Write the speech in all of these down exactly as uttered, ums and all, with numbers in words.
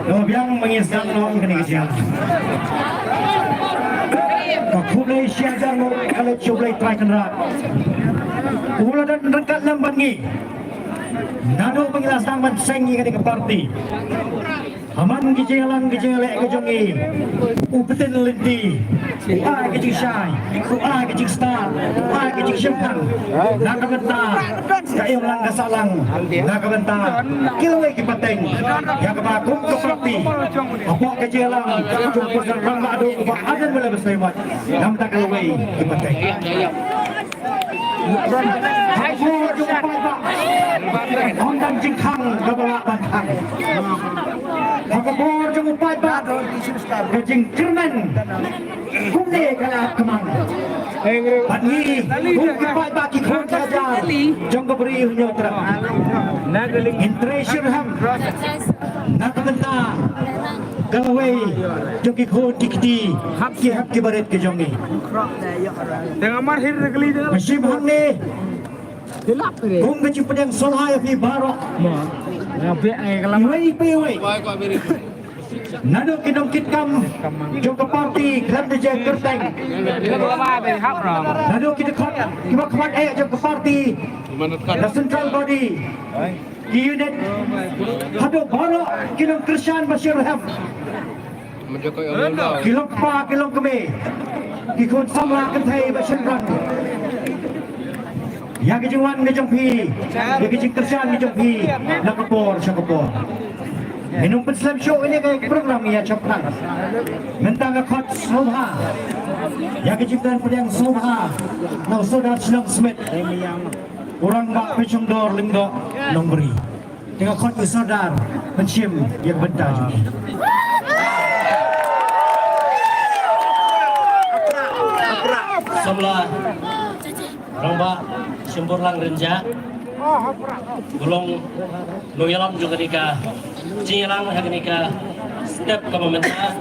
Ka biang ma ngi sdang noh ïa kane ka jingïalang. Ka khublei shihajar nguh ka leit sha U Blei Trai Kynrad, u la don ryngkat lem bad ngi naduh ba ngi la sdang ban seng ïa kane ka party. Ha man ki jingïalang ki jingïaleh ka jong ngi, u Btin Lynti u ai ka jingshai, u ai ka jingstad, u ai ka jingshemphang na ka bynta ka imlang ka sahlang, na ka bynta ki lawei ki pateng. Ïa kaba kum ka party, hapoh ka jingïalang jong u President Rangbah Duh u Bah Ardent Miller Basaiawmoit, na ka bynta ki lawei ki pateng. Ha ka bor jong u paidbah, ym don jingkhang kaba lah ban khang. Ha ka bor jong u paidbah, ka jingkyrmen kumne ka la kmang. Bad ngi kum ki paidbah, ki khun ki hajar jong ka Bri u Hynñiewtrep, ngin trei shitrhem na ka bynta ka lawei jong ki khun ki kti, ki hep ki barit ki jong ngi. Te nga mar hir ragli de. Nga shim hangne kum ka jingpdiang sngewbha ïa phi baroh, nga beh ai ka lama, iwei pa iwei, naduh ki nongkitkam jong ka party khlem da jia kyrteng, naduh ki dkhot kiba khmat eh jong ka party, ka central body, ki unit, haduh baroh ki nongkyrshan ba shitrhem, ki long kpa ki long kmie, ki khun samla kynthei bad shynrang. Ïa ka jingwan ka jong phi, ïa ka jingkyrshan ka jong phi na ka por sha ka por. Ngin ym pynslem shuh ïa kane ka program, ïa shaphrang mynta nga khot sngewbha ïa ka jingpdiang sngewbha na u Sordar Shnong Smit, u Rangbah Pynshongdor Lyngdoh Nongbri. Te nga khot u Sordar ban shim ïa ka bynta jong ngi. Samla Rangbah Shemburlang Rynjah, u long nongïalam jong kane ka jingïalang ha kane ka step kaba mynta.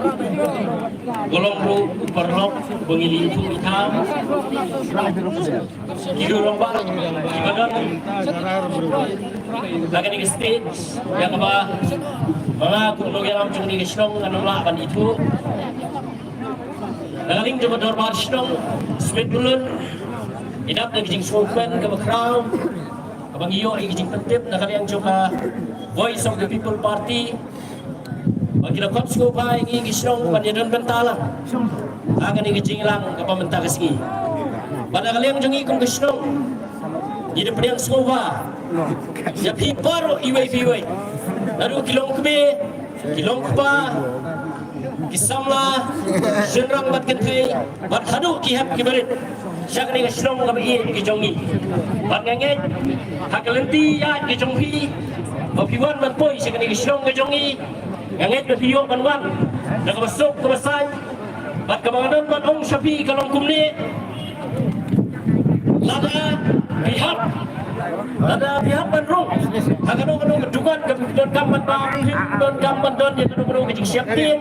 U long ruh u paralok ba ngi la ïathuh ïa ki, ki rangbah kiba don ha kane ka stage, ïa kaba ma nga kum u nongïalam jong kane ka shnong ngan ym lah ban ithuh. Na ka liang jong ka dorbar shnong Smit Pyllun, ngi dap da ka jingsngewkmen kaba khraw kaba ngi ïoh ïa ka jingpyntip na ka liang jong ka Voice of the People Party, ba ki la khot sngewbha ïa ngi ki shnong ban ïadon bynta lang ha kane ka jingïalang kaba mynta ka sngi. Bad na ka liang jong ngi kum ka shnong, ngi da pdiang sngewbha ïa phi baroh iwei pa iwei, naduh ki long kmie, ki long kpa, ki samla, shynrang bad kynthei, bad haduh ki hep ki barit sha kane ka shnong kaba ïeit ka jong ngi. Bad nga ngeit ha ka lynti ïaid ka jong phi ba phi wan ban poi sha kane ka shnong ka jong ngi, nga ngeit ba phi ïoh ban wan da kaba suk kaba saiñ. Bad kaba nga don ban ong sha phi ka long kumne, lada phi hap, lada phi hap ban rung ha kano kano ka dukan kaba phi donkam ban bam, phi donkam ban don ïa kano kano ka jingsheptieng,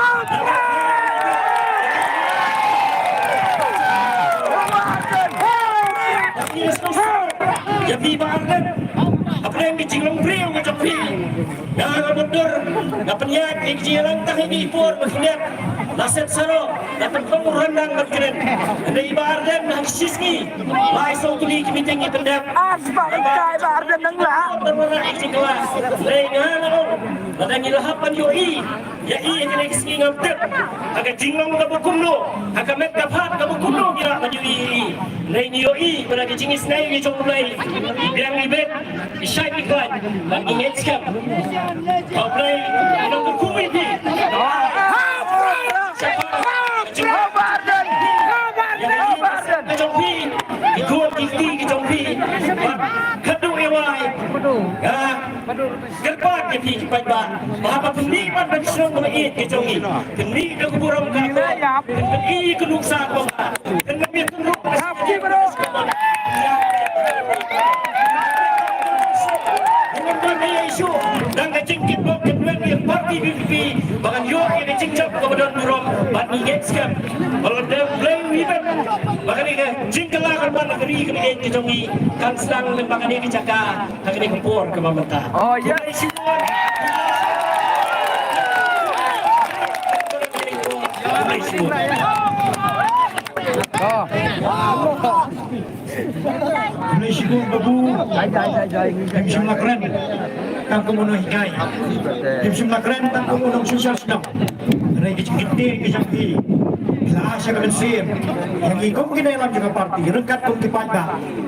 Ïa phi Bah Ardent, hapdeng ki jinglong briew ka jong phi, nga la mutdur, nga pynïaid ïa ki jingïalang tang ïa ki por ba khyndiat. Ba set sarok, da pynpong u ryndang ban kren. Hynrei i Bah Ardent ha ka shisngi, lai saw tylli ki meeting i pyndep. Ar spah bynta i Bah Ardent nang la. Tang ba la i jingkla. Hynrei nga nga ong, lada ngi la hap ban ïohi ïa i ha kane ka sngi ngam tip. Ha ka jinglong kaba kumno, ha ka met ka phad kaba kumno ngi lah ban ïohi ïa i. Hynrei ngi ïohi ba da ka jingisnei ka jong U Blei, i biang i bet, i shait i khlaiñ, bad ngi ngeit skhem ba U Blei un nang kyrkhu ïa phi. Ka jong phi, ki khun ki kti ki jong phi, bad khatduh ïa wai, ah, kyrpad ïa phi ki paidbah ba haba pynmih pat ban shnong kaba ïeit ka jong ngi, pynmih da ka burom ka, pynmih ka nuksa kaba bha, pynmih ka nuksa kaba bha. Ngan don ïa issue dang ka jingkitbok kitbok ïa party V P P ba kan ïoh ïa ka jingjop kaba don burom bad ngi ngeit skhem ba lada U Blei u ïeit ba kane ka jingkylla kan wan ha ka ri ka ri ka jong ngi kan sdang lem ba kane ka jaka ha kane ka por kaba mynta. Oh, yes. Khublei shibun Babu. Ngim shym la kren tang kum u nonghikai. Ngim shym la kren tang kum u nongsynshar shnong. Hynrei ka jingkitkhlieh ka jong phi la ai sha ka mynsiem ïa ngi kum ki nongïalam jong ka party, ryngkat kum ki paidbah,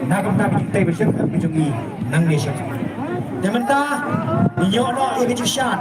na ka bynta ka jingtei ba shyrkhei ka jong ngi nangne sha. Te mynta ngi ïoh noh ïa ka jingshad.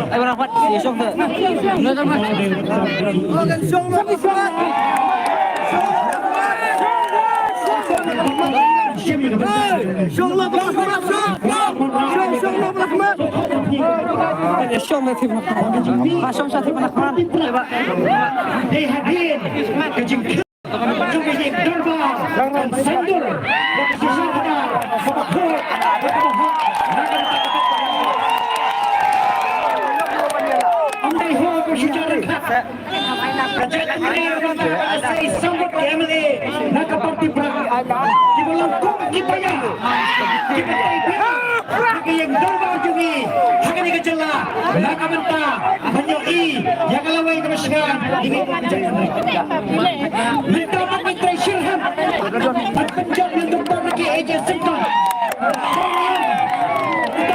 Ai, Rahmat, ïa shong te. Shong la ba Rahmat, shong. Shong, shong la ba Rahmat. Shong la ba Rahmat. Shong la ba Rahmat. Dei hadien ka jingkit jong ka ïing dorbar kan sandor bad ka shisha kdar kaba khuid bad kaba hok. Ym dei ho ba shu jar ryngkat. Ka jaitbynriew ka sa ïasam bad ki M L A na ka party Prah kiba long kum ki paidbah kiba tei bha. Ha ka ïing dorbar jong ngi ha kane ka jylla, na ka bynta ban ïohi ïa ka lawei kaba shngaiñ. Mynta pat ngi trei shitrhem ban pynjot ïa u Doctor na ki agency. Uta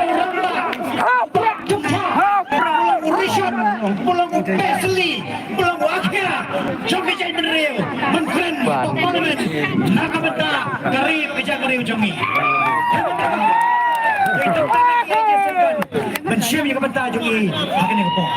u rangbah, uta u rangbah, uba long u rishot, uba long u pesli, uba long u akhia jong ka jaitbynriew, ban kren ha Parliament na ka bynta ka ri bad ka jaitbynriew jong ngi. Ban shim ïa ka bynta jong ngi ha kane ka por.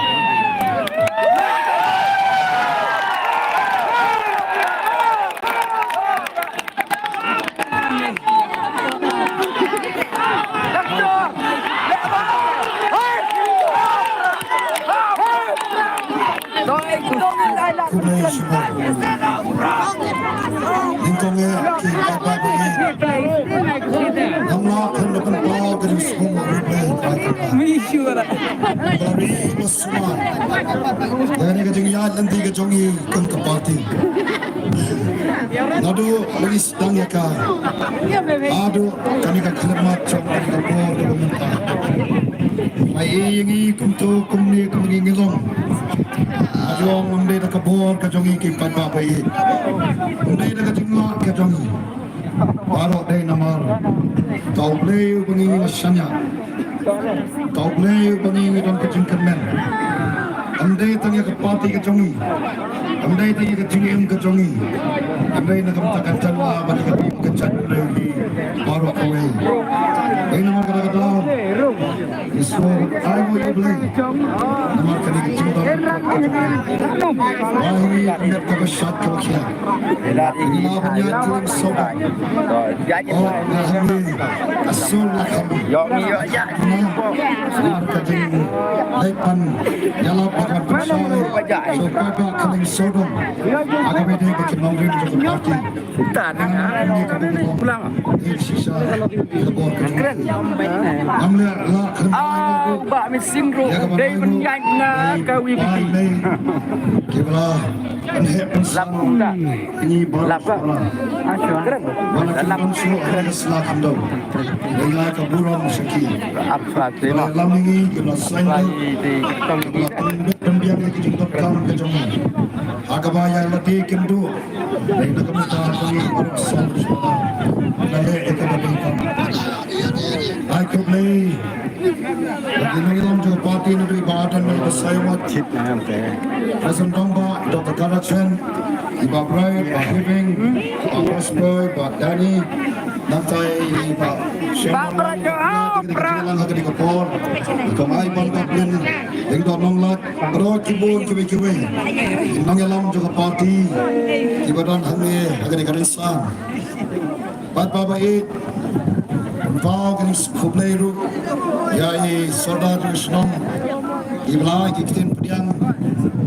Khublei shibun. Nyngkong eh ki paidbah ba ïeit. Ngam lah khlem da pynpaw ka jingsngewbha khublei ba ïeit. Ba ri ba sumar. Ïa kane ka jingïaid lynti ka jong ngi kum ka party. Naduh ba ngi sdang ïa ka haduh kane ka khyllipmat jong kane ka por kaba mynta. Ba ïa ngi kumto kumne kumne ngi long. Ïoh ym dei da ka bor ka jong ngi ki paidbah ba ïeit. Ym dei da ka jinglah ka jong ngi. Baroh dei namar ka U Blei uba ngi la shaniah. Ka U Blei uba ngi don ka jingkyrmen. Ym dei tang ïa ka party ka jong ngi. Ym dei tang ïa ka jingim ka jong ngi. Ym dei na ka bynta ka jylla bad ka jaitbynriew hi baroh kawei. Dei namar kata ka daw ngi sngewbha ai nguh ïa U Blei namar kane ka jingdon. Ba hi ka met kaba shait kaba khiah. Ngi la ban ïaid ki lynti sawdong. Oh, nga hangne ka sur nga kham. Namar ka jingleit ban ïalap bad ban pynshai sha u paidbah ka lynti sawdong. Ha kaba ïadei bad ki nongrim jong ka party. Nga hangne ka bynta. Shisha ka bor ka jong. Ngam leh lah khlem. Au, bah missing ruh dei ban ïaid na ka V P P. Ki ba la pynheh pynsang ïa ngi baroh. Lap ka. Ba la kynmaw shuh ha ka sla khyndew. Dei ka burom sha ki. Ap sla. Ba la lam ïa ngi, ki ba la saiñ, ki ba la pynbiang ïa ki jingdonkam ka jong ngi. Ha kaba ïa lade kim duh. Dei na ka bynta ka ngi baroh sawdong sawdong. Nga leh ïa kaba donkam. Ai khublei. Ki nongïalam jong ka party naduh i Bah Ardent, i Bah Saiawmoit, President Dongbah, Doctor Karachen, i Bah Bright, Bah Hiving, Bah Prosper, Bah Danny, nangta i Bah Sherman, ha kane ka por, i Kong Aiban Bah Blin, Lyngdoh Nonglait, baroh ki bun kiwei kiwei. Ki nongïalam jong ka party kiba don hangne ha kane ka rynsan. Paidbah ba ïeit, pynpaw ka jingkhublei ruh ïa i Sordar jong ka shnong, i ba la ai ki ktien pdiang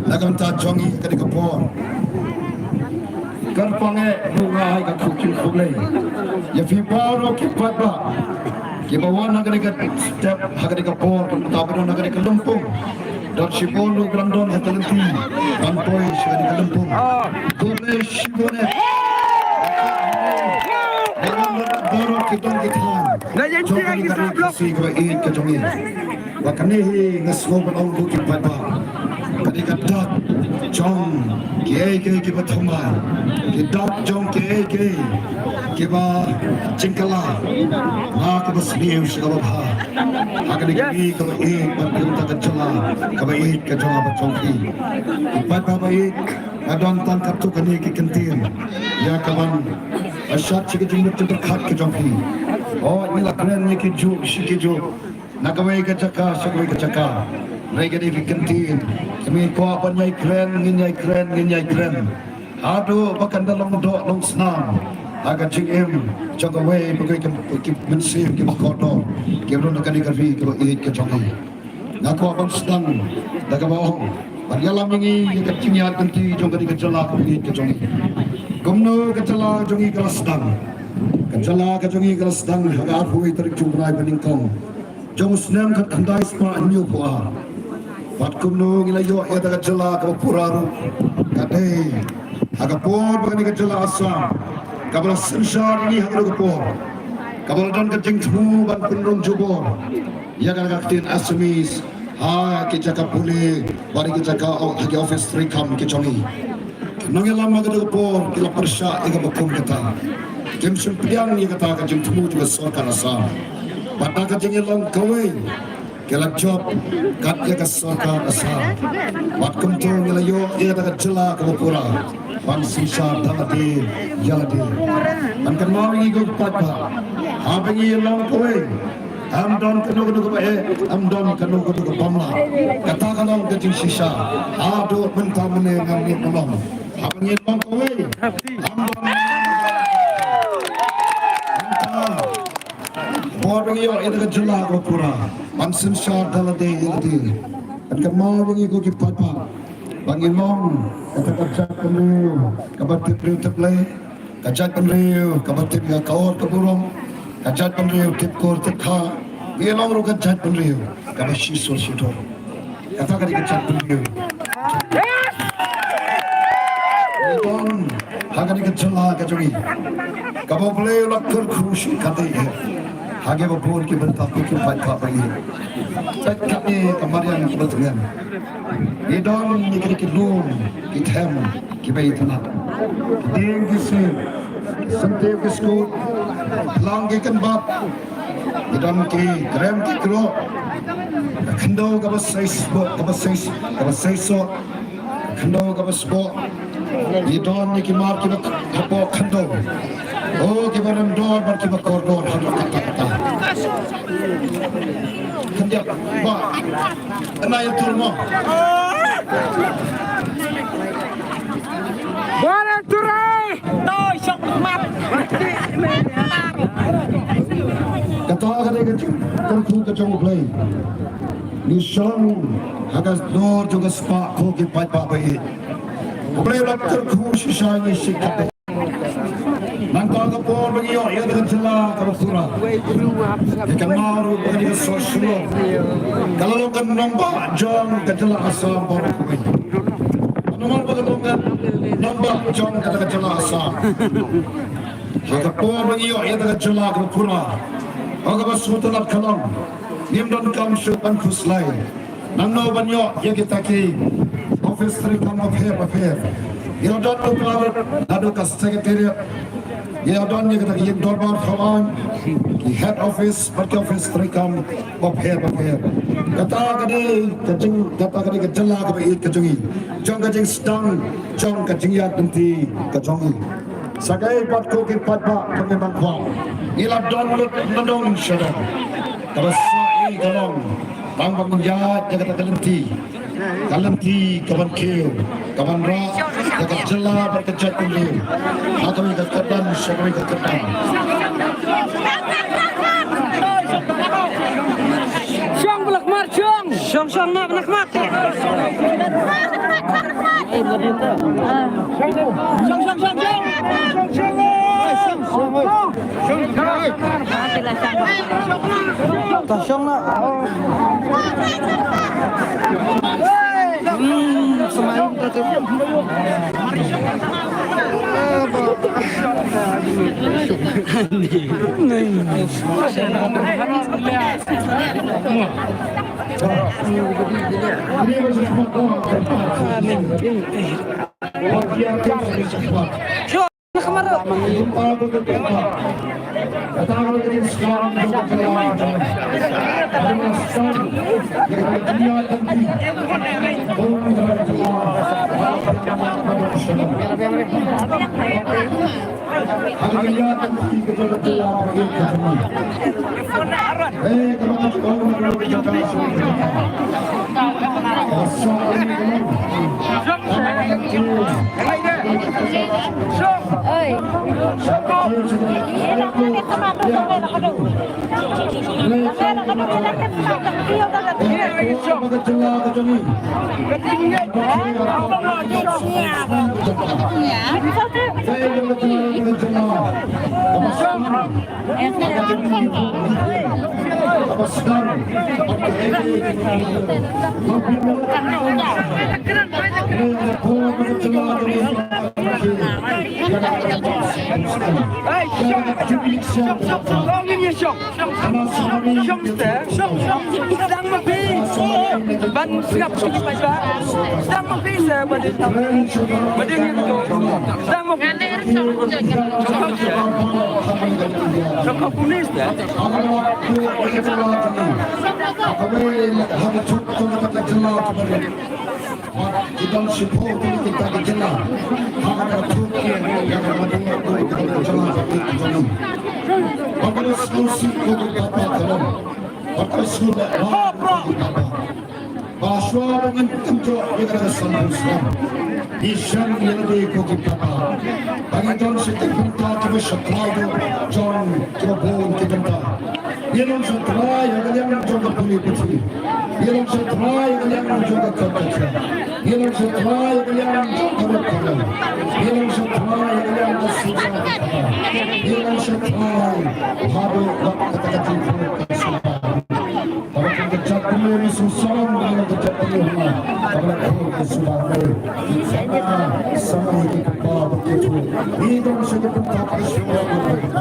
na ka bynta jong ngi ha kane ka por. Kyrpang eh ruh nga ai ka jingkhublei ïa phi baroh ki paidbah kiba wan ha kane ka step, ha kane ka por, kiba don ha kane ka lympung. Don shibun ruh ba dang don ha ka lynti ban poi sha kane ka lympung. Khublei shibun eh. Baroh ki don ki thaiñ jong kane ka ri Khasi kaba ïeit ka jong ngi. Ba kane hi nga sngew ban ong ruh ki paidbah, ka dei ka dak jong kiei kiei kiba thymmai, ki dak jong kiei kiei kiba jingkylla na kaba sniew sha kaba bha. Ha kane ka ri kaba ïeit bad ka jylla kaba ïeit ka jong nga bad jong phi. Ki paidbah ba ïeit, nga don tang katto katne ki kyntien ïa kaban shad sha ka jingmut jingpyrkhat ka jong phi. Oh, ngi la kren ïa ki juk sha ki juk, na kawei ka jaka sha kawei ka jaka. Hynrei ka dei ka kyntien, ngi kwah ban ïai kren, ngin ïai kren, ngin ïai kren haduh ba kan da long doh long snam ha ka jingim jong kawei pa kawei ki mynsiem kiba kordor kiba don ha kane ka ri kaba ïeit ka jong ngi. Nga kwah ban sdang da kaba ong, ban ïalam ïa ngi ïa ka jingïaid lynti jong kane ka jylla kaba ïeit ka jong ngi. Kumno ka jylla jong ngi ka la sdang? Ka jylla ka jong ngi ka la sdang ha ka arphew wei tarik jong u bnai ba nyngkong jong u snem khatkhyndai spah hynñiewphew ar. Bad kumno ngi la ïoh ïa ka jylla kaba pura ruh? Ka dei ha ka por ba kane ka jylla Assam kaba la synshar ïa ngi ha kane ka por, kaba la don ka jingthmu ban pynrung jubor ïa ka ktien Assamese ha ki jaka pule bad ki jaka, ha ki office treikam ki jong ngi. Ki nongïalam ha kata ka por ki la pyrshah ïa kaba kum kata. Kim shym pdiang ïa kata ka jingthmu jong ka sorkar Assam. Bad da ka jingïalong kawei ki la jop kat ïa ka sorkar Assam. Bad kumta ngi la ïoh ïa kata ka jylla kaba pura ban synshar da lade ïa lade. Ngan kynmaw ïa ngi ko ki paidbah, haba ngi ïalong kawei, ym don kano kano kaba eh, ym don kano kano kaba ym lah. Kata ka long ka jingshisha. Haduh mynta mynne ngam ngeit ba long. Haba ngi long kawei, ym don mynta. Bor ba ngi ïoh ïa ka jylla kaba pura ban synshar da lade ïa lade. Ngan kynmaw ïa ngi ko ki paidbah ba ngi long kata ka jaitbynriew kaba tip briew tip Blei. Ka jaitbynriew kaba tip ïa ka or ka burom, ka jaitbynriew tip kur tip kha. Ngi long ruh ka jaitbynriew kaba shisur shitur. Kata ka dei ka jaitbynriew. Ngi don ha kane ka jylla ka jong ngi kaba U Blei u la kyrkhu sha ka dei. Ha kiba bun ki bynta ki paidbah ba ïeit. Peit katne ka mariang kiba tngen. Ngi don ïa kine ki lum ki them kiba itynnat. Ki dieng ki sien, ki syntiew ki skud, ki phlang ki kynbat. Ngi don ki krem ki krok. Ka khyndew kaba sei sboh, kaba sei, kaba sei soh. Khyndew kaba sboh. Ngi don ïa ki mar kiba hapoh khyndew. O kiba rem dor bad kiba kordor haduh katta katta. Khyndiat ba. Ynda ïa tur mo. Bara turai. Toi shok mat. Kata ka dei ka jingkyrkhu ka jong U Blei. Ngi shong ha ka dur jong ka spah ko ki paidbah ba ïeit. U Blei u la kyrkhu shisha ïa ngi shikatdei. Nangta ka por ba ngi ïoh ïa ka jylla kaba pura. Ïa ka naw ruh ba ka dei ka soh shlur. Ka la long ka nongbah jong ka jylla Assam baroh kawei. Namar ba ka long ka nongbah jong kata ka jylla Assam. Ha ka por ba ngi ïoh ïa ka jylla kaba pura, ha kaba sngewtynnat ka long, ngim donkam shuh ban khuslai. Nangno ban ïoh ïa kita ki office treikam bapher bapher. Ngi la don u pla naduh ka secretariat. Ngi la don ïa kita ki ïing dorbar thaw aiñ, ki head office bad ki office treikam bapher bapher. Kata ka dei ka jing, kata ka dei ka jylla kaba ïeit ka jong ngi, jong ka jingsdang, jong ka jingïaid lynti ka jong ngi. Sa kaei pat ko ki paidbah jong ngi, nangta ngi la don lut nadong shadong. Kaba sah ïa ka long tang ban ïaid ïa kata ka lynti, ka lynti kaban kiew, kaban rah ïa ka jylla bad ka jaitbynriew ha kawei ka kyrdan sha kawei ka kyrdan. Shong, ba la khmar, shong. Shong, shong, na, na khmar. Shong, shong, shong, shong. Shong, shong, shong. Ta shong na. Hmm, semain ta tu. Sdang ma phi ban sngap sha ki paidbah. Sdang ma phi sa ba dei, ba dei ngi to. Sdang ma phi. Sdang ma phi. Sdang ma phi. Ki don shiphew tylli kita ki jylla ha ka thuk ïa ka madiang ko ka jylla ka jong ngi. Ba ka sngewsih ko ka papa ka long, ba ka sngewleh ba ka papa. Ba shuwa ba ngin kynjoh ïa ka san phew snem, ngi shem ïa lade ko ki papa. Ba ngi don shi ki bynta kiba shakri jong kiba bun ki bynta. Ïa long sha trai ha ka liang jong ka pule puthi. Ïa long sha trai ha ka liang jong ka kot ka jam. Ïa long sha trai ha ka liang jong ka rup ka rem. Ïa long sha trai ha ka liang ka shisha ka thaba. Ïa long sha trai haduh bad kata ka jingpynlong ka shisha. Ba ka jaitbynriew ngi sngewsarong ba ka jaitbynriew ngi ba ka khun ka shisha. Ngi sngewsarong ba ki kpa ba ki tu. Ngi don sha ka bynta ka shisha.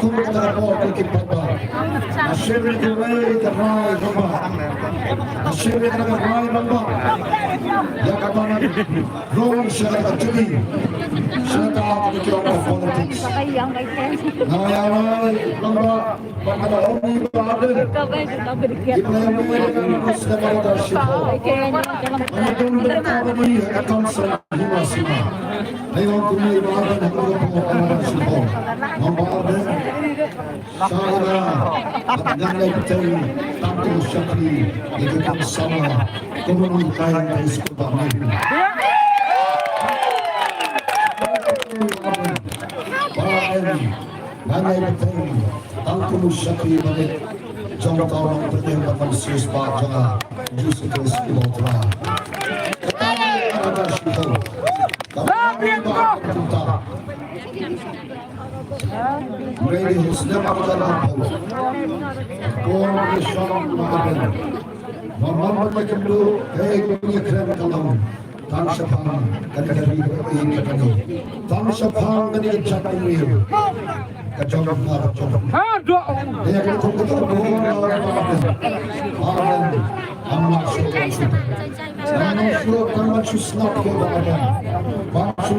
kum kata ka por ko ki paidbah. Nga shim ïa kawei ka rai rangbah. Nga shim ïa kata ka rai rangbah. Ïa kaba ngan rung sha kata ka jylliew. Sha kata ka jylliew ka politics. Nga ïa rai rangbah. Bad nga da ong ïa i Bah Ardent. I Bah Ardent ka nang sdang da shipor. Nga don bynta bad i ha ka council hima sima. Nga ong kumne i Bah Ardent ha ka por ka nang shipor. Ong Bah Ardent. Sha ïa nga. Bad ngan leit bteng tang tu shakri ïa ki kong sama. Kumno ngi kai ngi sku ba ngi. Bah Ardent. Nga ngai bteng tang kum u shakri barit jong uta u nongpynim bad u nongsiewspah jong nga, Jisu Khrist uba u Trai. Kata ka dei ka shipor. Kata ka dei ka shipor. Ngai di husna ba ka dei ka shipor. Por ni shong ma ka dei. Mamam ba ka kynduh, hei, kum ïa kren ka long. Tang shaphang kane ka ri kaba ïeit kaba ïeit. Tang shaphang kane ka jaitbynriew ka jong nga bad jong phi. Ïa kane kum kata ka bor ba ka Ardent. Am lah shuh ban shu, am lah shuh ban shu sngap ïa ka Ardent. Ban shu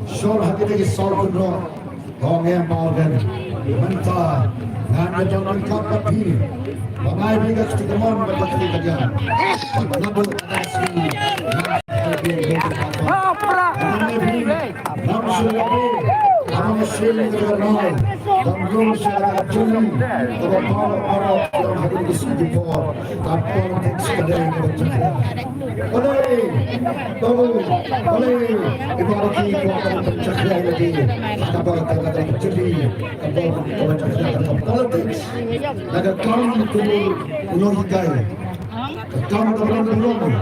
shon ha kine ki saw kynroh. Ong ïa Bah Ardent, mynta ngan ïa don ryngkat bad phi. Ba ngai phi ka kti kamon bad ka kti kadiang. Bad naduh kata ka sngi ngan ïa don ryngkat bad phi. Ngan ïa phi, ngan shu ïa phi, ngan shu ïa phi, ngan rung sha ka jong phi. Kaba paw paw ïa ka sngi por. Ka politics ka dei kaba jakhlia. Balei? Balei? Balei? Iba ki kwah ban pynjakhlia ïa lade. Kaba kata ka jylliew, kaba kaba jakhlia ka politics. Na ka kam kum u nonghikai. Ka kam kaba long burom.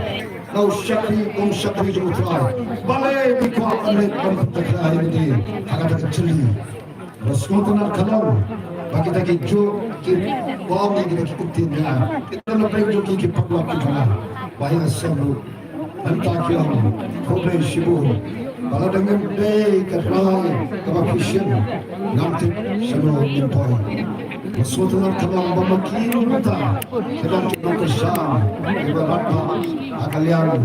Na u shakri, um shakri jong u Trai. Balei ki kwah ban leit ban pynjakhlia ïa lade. Kata ka jylliew. Ba sngewtynnat ka long ba kita ki juh ki bom ïa kita ki ktien ïa. Kita na pdeng jong ki ki paralok ki jong nga ba ïa sngewthuh. Mynta ki ong khublei shibun. Ba lada ngim dei ka rai kaba phi shim ngam tip shano ngin poi. Ba sngewtynnat ka long ba ma ki mynta ki long ki nongkyrshan kiba rat bha ha ka liang,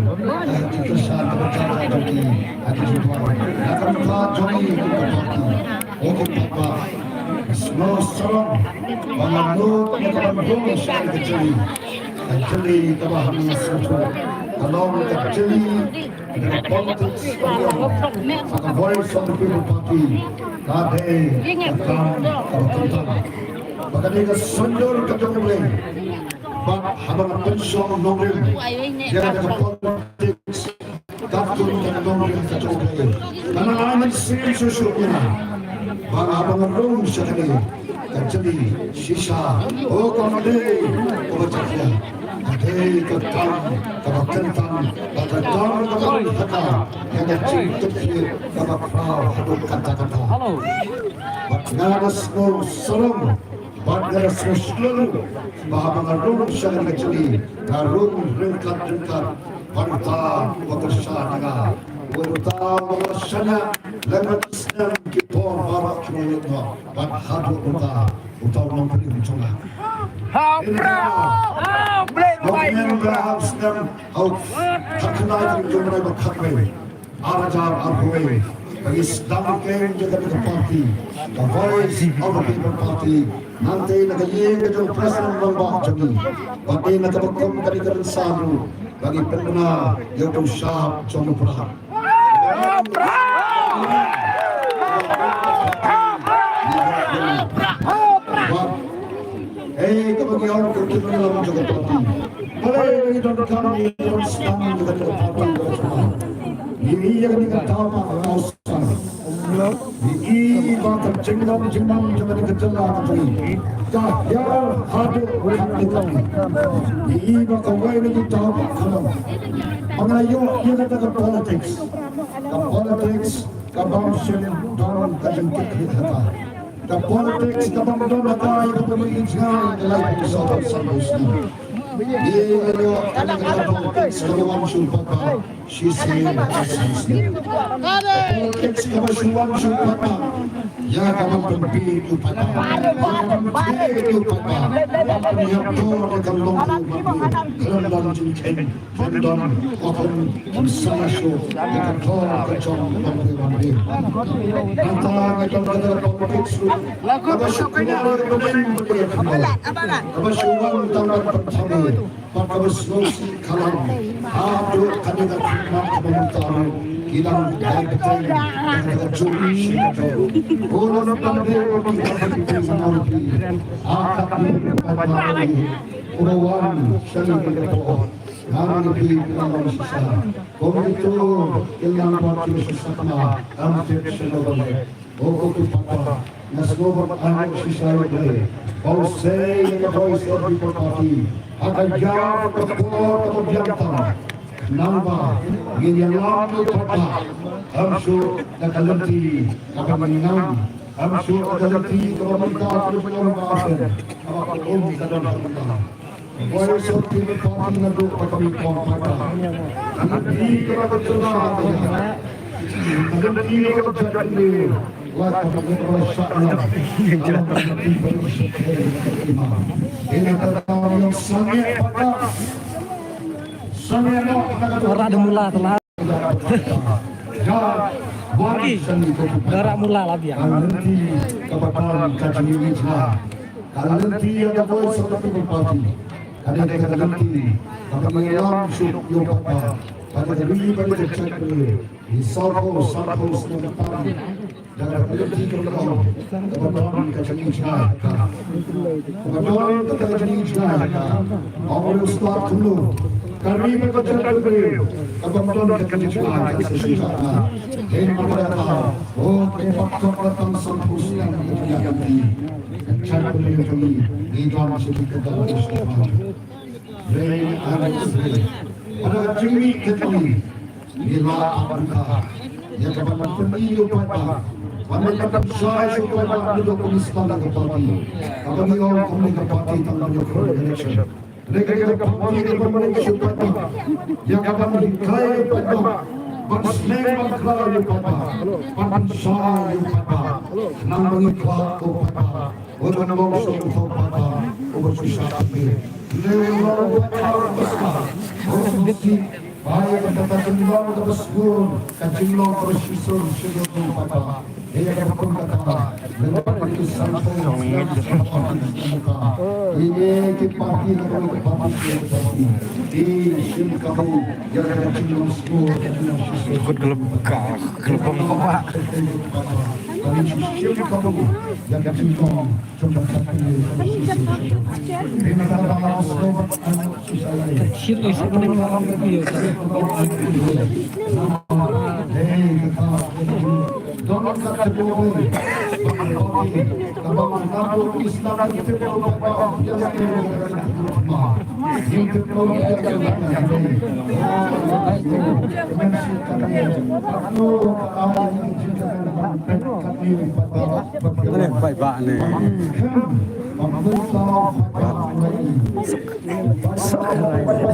eh, ki kyrshan kiba jam jam jong ki ha ki jingpoi. Na ka bynta jong ngi kum ka party. Ïa ki paidbah, sngewsarong ba nga nud ïa ka ban rung sha ka jylliew. Ka jylliew kaba ha nga sngewthuh ka long ka jylliew ka politics ka long. Ka Voice of the People Party ka dei ka kam kaba khamtam. Ba ka dei ka synjor ka jong U Blei. Bad haba nga pynshong nongrim ïa ka politics, katkum ka nongrim ka jong U Blei, ka nang ai mynsiem shuh shuh ïa nga ba haba nga rung sha kane ka jylliew shisha, oh, kam dei kaba jakhlia, ka dei ka kam kaba khamtam, bad ka kam kaba khamtam ïa ka jingtip kaba khraw haduh katta katta. Bad nga da sngewsarong bad nga da sngewshlur ba haba nga rung sha kane ka jylliew nga rung ryngkat ryngkat bad uta uba kyrshan ïa nga, bad uta uba nga shaniah lem bad ki snem ki por baroh kiba la ïoh noh bad haduh uta uta u nongpynim jong nga. Ha u briew! Ha u briew! Nongpynim ba ha u snem ha u khatkhyndai tarik jong u bnai ba khatwei. Ar hajar arphew wei, ba ngi sdang keiñ ïa kane ka party, ka Voice of the People Party, nangta na ka ïing ka jong u President Rangbah jong ngi, bad na kaba kum kane ka rynsan ruh, ba ngi pynbna ïa uta u shap jong u Prah. Bad, eh, kaba ngi ong ka ktien jong ka party. Ïa kane ka jinglong jingnam jong kane ka jylla ka jong ngi ka hiar haduh kane ka jong ngi. Ïa kawei na ki daw ba khlem. Nga ïoh ïa kata ka politics. Ka politics ka bym shym don ka jingkit khlieh ha ka. Ka politics ka bym don ha ka ïa ka ban ïa ka jngai ka lai ka sawdong sawdong snem. Ïa nga ïoh kane ka politics ka wan shu pat ba shisien ha ka shisien. Ka politics ka ba shu wan shu pat ba ïa ka ban pynbieit u pat ba. Ban pynbieit u pat ba. Ban pynïap tor da ka long u pat ba. Khlem don jingkheiñ. Don, don, often, and so much so, the control of the John Humphrey Humphrey. Nangta nga don ka politics ruh. Kaba shu kynmaw ka bynta ka bynta. Kaba shu wan tang ban pynthame. Bad kaba sngewsih khalam. Haduh kane ka khmat kaba mynta ruh. Ki dang dai bteng. Kaba ka jong shi ka jong. Ko lam tam de ki dang bteng. Akap ni kaba jong. Uba wan sha ka por. Ngan ïa phi ki nongwan shisha. Kum kito ki nongwan shisha ma, am tip sha no ba leh. O ko ki papa, nga sngewbha ban ong shisha ïa phi. Ba u sei ïa ka Voice of People Party. Ha ka ïa ka por ka ba biang tam. Nangba, ngin ïalam ïa u papa. Am shu da ka lynti, ka ba ngin ngam. Am shu da ka lynti, ka ba mynta, ka ba mynta, ka ba um ka don ha mynta. Voice of People Party naduh ba ka mih kong paidbah. Ka lynti kaba ka jylla ka ïa. Ka lynti kaba ka jylla ka ïa. Lait kaba ka ïa kaba shah ïa. Ka lynti ba ka shah ïa ka ïa. Ïa kata ka ïa sangeh paidbah. Sangeh noh kata ka jylla. Ora da mula telah. Ïa, wan sangeh kata. Ora mula lah biar. Ka lynti kaba ka jylla. Ka lynti ïa ka Voice of the People Party. Ka dei ka lynti kaba ngi ïalam shuh ïa u paidbah. Ba ka ri ba ka jaitbynriew. Ngi sawphew, sawphew snem pat. Da ka lynti kaba long kaba don ka jingïaid jngai ha ka. Kaba don ka jingïaid jngai ha ka. Ong u Ustad Thurlow. Ka ri ba ka jaitbynriew. Kaba don ka jingïaid jngai ha ka. Hynrei mynta ka. Oh, ka pat ka tang sawphew snem ka jingïaid jngai. Ka jaitbynriew jong ngi, ngi don sha ki kata ka shnong. Hynrei, hynrei, hynrei. Pada ka jingmih ka jong ngi, ngi la ap ryngkat ïa ka ban pyni ïa u paidbah, ban pyni ïa u paidbah naduh kumne sha ka party. Kaba ngi ong kumne ka party tang ban ïoh election. Hynrei ka party ka ban pyni ïa u paidbah, ïa ka ban hikai ïa u paidbah, ban sneng ban khlaiñ ïa u paidbah, ban pynshai ïa u paidbah. Khnang ba ngin khlad ïa u paidbah. Uba long sha u thong paidbah, uba shisha phi. Leh long paidbah uba shisha. Uba shisha. Bai ka kata ka jinglong kaba skur, ka jinglong kaba shisha, shisha u thong paidbah. Ïa ka paidbah kata, leh long paidbah ki san thong, shisha paidbah. Ïa ki party, leh long ki party, ki party. Ïa shim kabu, ïa ka jinglong skur, ka jinglong shisha. Ikut kelep-, ka-, kelepong bawa. Ka jinglong shisha kabu, ïa ka jinglong Bye bye.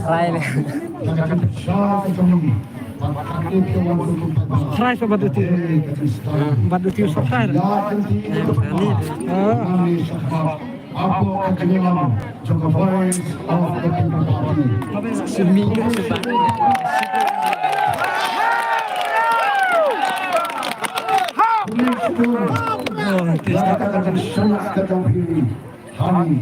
Rai ne. Rai sa bad uti. Bad uti sa rai. Ah. Apo ka jinglong jong ka Voice of the People Party. Sumi ka sumi. Oh, tis. Honey.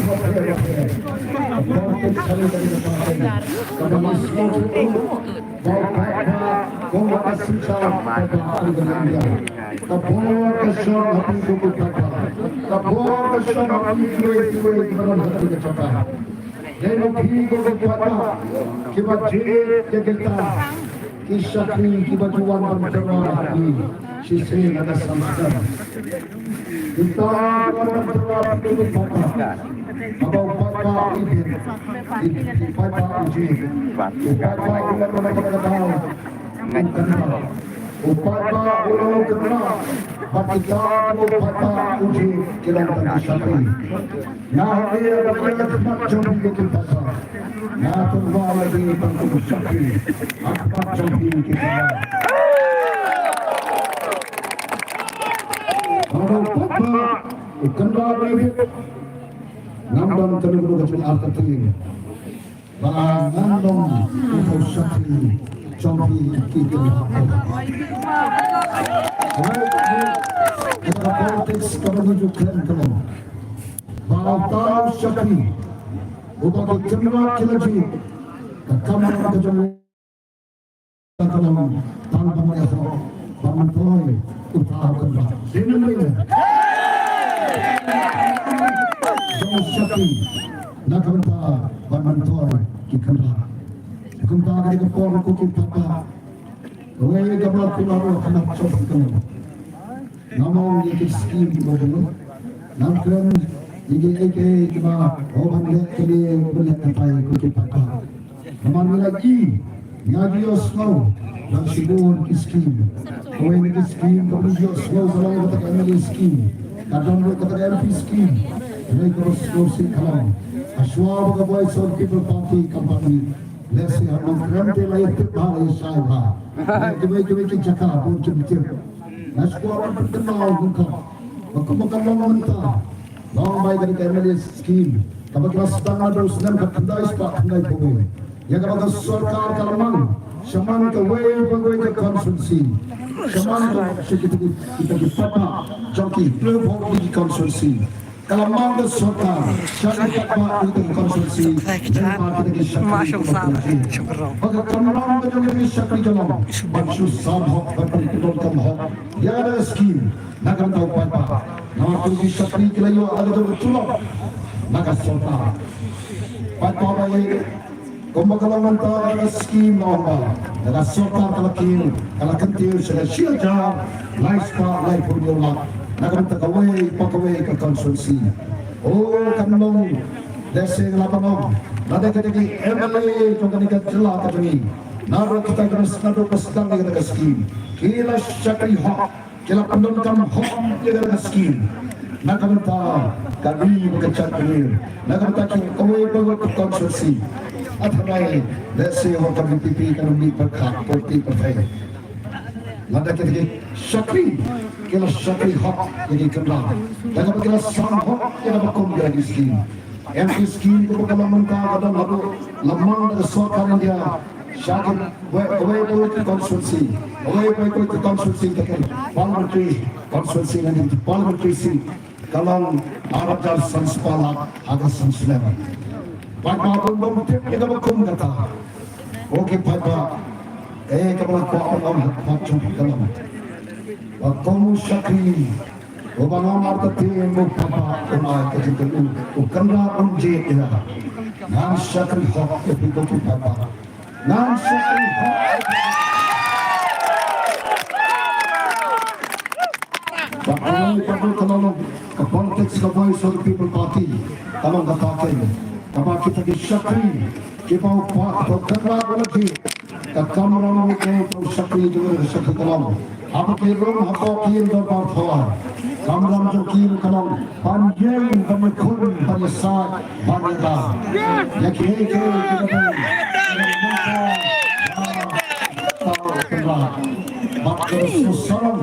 Ka politics ka dei kaba sngewthuh ba u paidbah kum ka shisha paidbah ka dei ka India. Ka bor ka shong ha phi ko ki paidbah. Ka bor ka shong ha phi kiwei kiwei kiba don ha kane ka jaka. Dei ma phi ko ki paidbah kiba jied ïa kita ki shakri kiba ju wan ban tyrwa ïa phi shisien na ka san skhem. Kita ki wan ban tyrwa ïa phi ki paidbah. Haba u paidbah u ïeit, u paidbah u jied, u paidbah u wan ban tyrwa ïa phi. U kynrad. U paidbah u long u kynrad. Bad kita u paidbah u jied ki long tang ki shakri. Nga ïa ka khmat jong phi ki paidbah. Nga tyrwa ïa phi tang kum ki shakri. Ha khmat jong phi ki kynrad. Haba u paidbah u kynrad ïa phi. Ngam don kano kano ka jingartatien. Ba ngan long uta u shakri jong phi ki kynrad. Kata ka politics kaba ngi ju kren ka long ba uta u shakri uba ki kynrad ki la jied, ka kamram ka jong u ka long tang ban ïasoh ban myntoi uta u kynrad. Dei ne ym dei? Jong u shakri na ka bynta ban myntoi ki kynrad. Kumta ka dei ka por ko ki paidbah. Kawei kaba kular ruh ha khmat jong phi ka long, ngam ong ïa ki skim kiba bun, ngam kren ïa kiei kiei kiba, oh, ban leh kane ban leh katai ko ki paidbah. Namar ngi la ïohi, ngi la ïohsngew ba shibun ki skim. Kawei na ki skim kaba ngi ïohsngew ka long kata ka M L A skim. Ka don ruh kata ka M P skim. Kawei kaba sngewsih ka long, hashwa ba ka Voice of People Party kam pat mih, lehse ha Nongkrem te la ïa tip bha, la ïa shai bha. Kiwei kiwei ki jaka bun kim tip. Nga sngewbha ban pynkynmaw nyngkong ba kumba ka long mynta, long bai ka dei ka M L A scheme kaba ki la sdang naduh u snem khatkhyndai spah khyndaiphew wei, ïa kaba ka sorkar ka la mang shaman kawei pa kawei ka constituency, shaman ka, sha kita ki, kita ki paidbah jong ki hynriewphew tylli ki constituency. Ka la mang ka sorkar sha ki paidbah ki constituency, jong ki paidbah ki shakri, ki constituency. Ba ka kamram ka jong ki shakri ka long ban shu sam hok, ban pyndonkam hok ïa ka scheme na ka bynta u paidbah. Namar ki shakri ki la ïoh ïa ka tulop na ka sorkar. Paidbah ba ïeit, kumba ka long mynta ka scheme, namar ba ka sorkar ka la kiew, ka la kyntiew sha ka shi hajar lai spah laiphew hynñiew lak na ka bynta kawei pa kawei ka constituency. O, kan long, lehse nga la pynong, lada ka dei ki M L A jong kane ka jylla ka jong ngi, naduh kita ki, naduh ba sdang ïa kata ka scheme, ki la shakri hok, ki la pyndonkam hok ïa kata ka scheme na ka bynta ka ri bad ka jaitbynriew, na ka bynta ki kawei pa kawei ka constituency. Thangai, lehse hok ka V P P kan mih pyrkhat, pyrkhat pyrkhat. Lada kita ki shakri, ki la shakri hok ïa ki kynrad, lada ki la sam hok ïa kaba kum ïa ki scheme. M P scheme kaba ka long mynta ka don haduh, la mang da ka sorkar India sha kawei, kawei pa kawei ka constituency, kawei pa kawei ka constituency, ka parliamentary constituency, ngan ong parliamentary seat, ka long ar hajar san spah lak ha ka san snem. Paidbah bun bym tip ïa kaba kum kata. Ko ki paidbah, eh, kaba nga kwah ban ong ha khmat jong phi ka long ba kum u shakri uba ngam artatien, u paidbah un ai ka jingkyrkhu, u kynrad un jied ïa nga. Ngan shakri hok ïa phi ko ki paidbah. Ngan shakri hok. Ba ka long, ba ka long ka politics ka Voice of the People Party, ka long kata kein kaba kita ki shakri kiba u paidbah u kynrad u la jied. Ka kamram jong u shakri jong u shakri ka long, haba ki rung hapoh ki ïing dorbar thaw aiñ, kamram jong ki ka long ban ïeng, ban ïakhun, ban ïasaid, ban ïada ïa kiei kiei kiba dei. Bad ka sngewsarong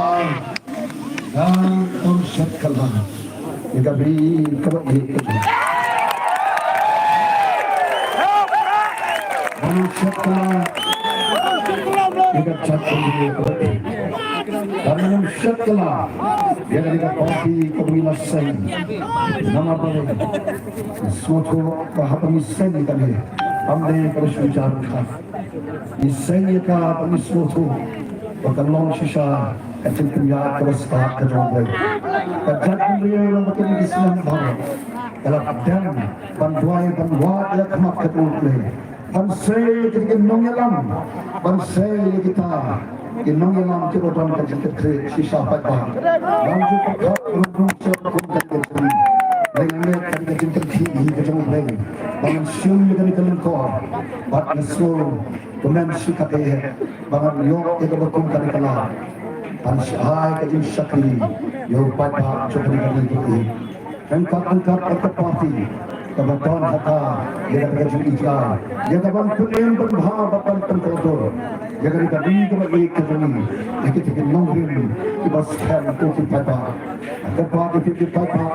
Bad ngan ym shet kylla ïa ka ri kaba ïeit ka jong ngi. Ngan ym shet kylla ïa ka jaitbynriew kaba ïeit. Bad ngan ym shet kylla ïa kane ka party kaba ngi la seng. Namar balei? Sngewthuh ba haba ngi seng ïa kane, kam dei kaba shu jar ka. Ngi seng ïa ka ba ngi sngewthuh ba kan long shisha ka jingpynïaid kaba stad ka jong U Blei. Ka jaitbynriew lang ba kine ki snem baroh ka la dem ban duwai ban wad ïa ka khmat ka jong U Blei. Ban sei ïa ki nongïalam, ban sei ïa kita ki nongïalam kiba don ka jingkyrkhu shisha paidbah. Ngan ju pyrkhat ruh nongshun kum ka jingkyrkhu. Leng leng ka jingkyrkhu hi ka jong U Blei. Ba ngan shim ïa kane ka lyngkor bad ngan sngewkmen shi katdei ba ngan ïoh ïa kaba kum kane ka lad. Ban shai ka jingshakri ïa u paidbah jong kane ka ri. Ryngkat ryngkat bad ka party kaba don ha ka, ïa kata ka jingïeit, ïa ka ban pynim pynbha bad ban pynkhlaiñ ïa kata ka ri kaba ïeit ka jong ngi, ïa kita ki nongrim kiba skhem, ko ki paidbah. Kyrpad ïa phi ki paidbah,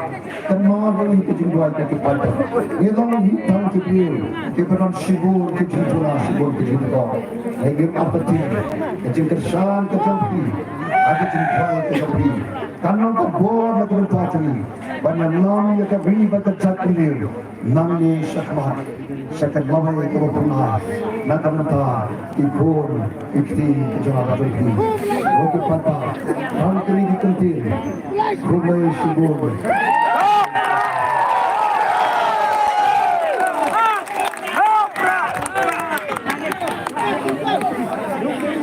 kynmaw ïa ka jingduwai ko ki paidbah. Ngi long hi tang ki briew kiba don shibun ki jingpura, shibun ki jingpura. Ngi ngim artatien ka jingkyrshan ka jong phi, ka jingduwai ka jong phi kan long ka bor na ka bynta jong ngi. Ban ïalam ïa ka ri bad ka jaitbynriew nangne shakhmat, sha ka lawei kaba pynlong na ka bynta ki khun ki kti ki jong ngi. Ko ki paidbah, tang kine ki kyntien. Khublei shibun.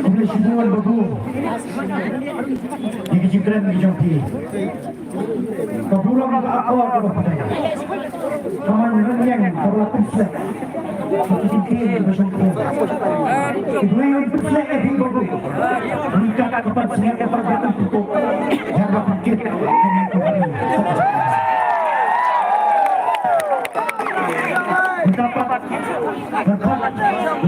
Khublei shibun Babu ïa ki jingkren ki jong phi. Ka burom ka akor kaba pynïaid. Ka man rynïeng kaba la pynsleh. Ka jingkren kaba shongkun. Ki briew pynsleh ïa phi Babu. Ryngkat ka pansngiat ka pansngiat u pyntuk. Ïa ka pynjot. Ka dapat. Ka dapat.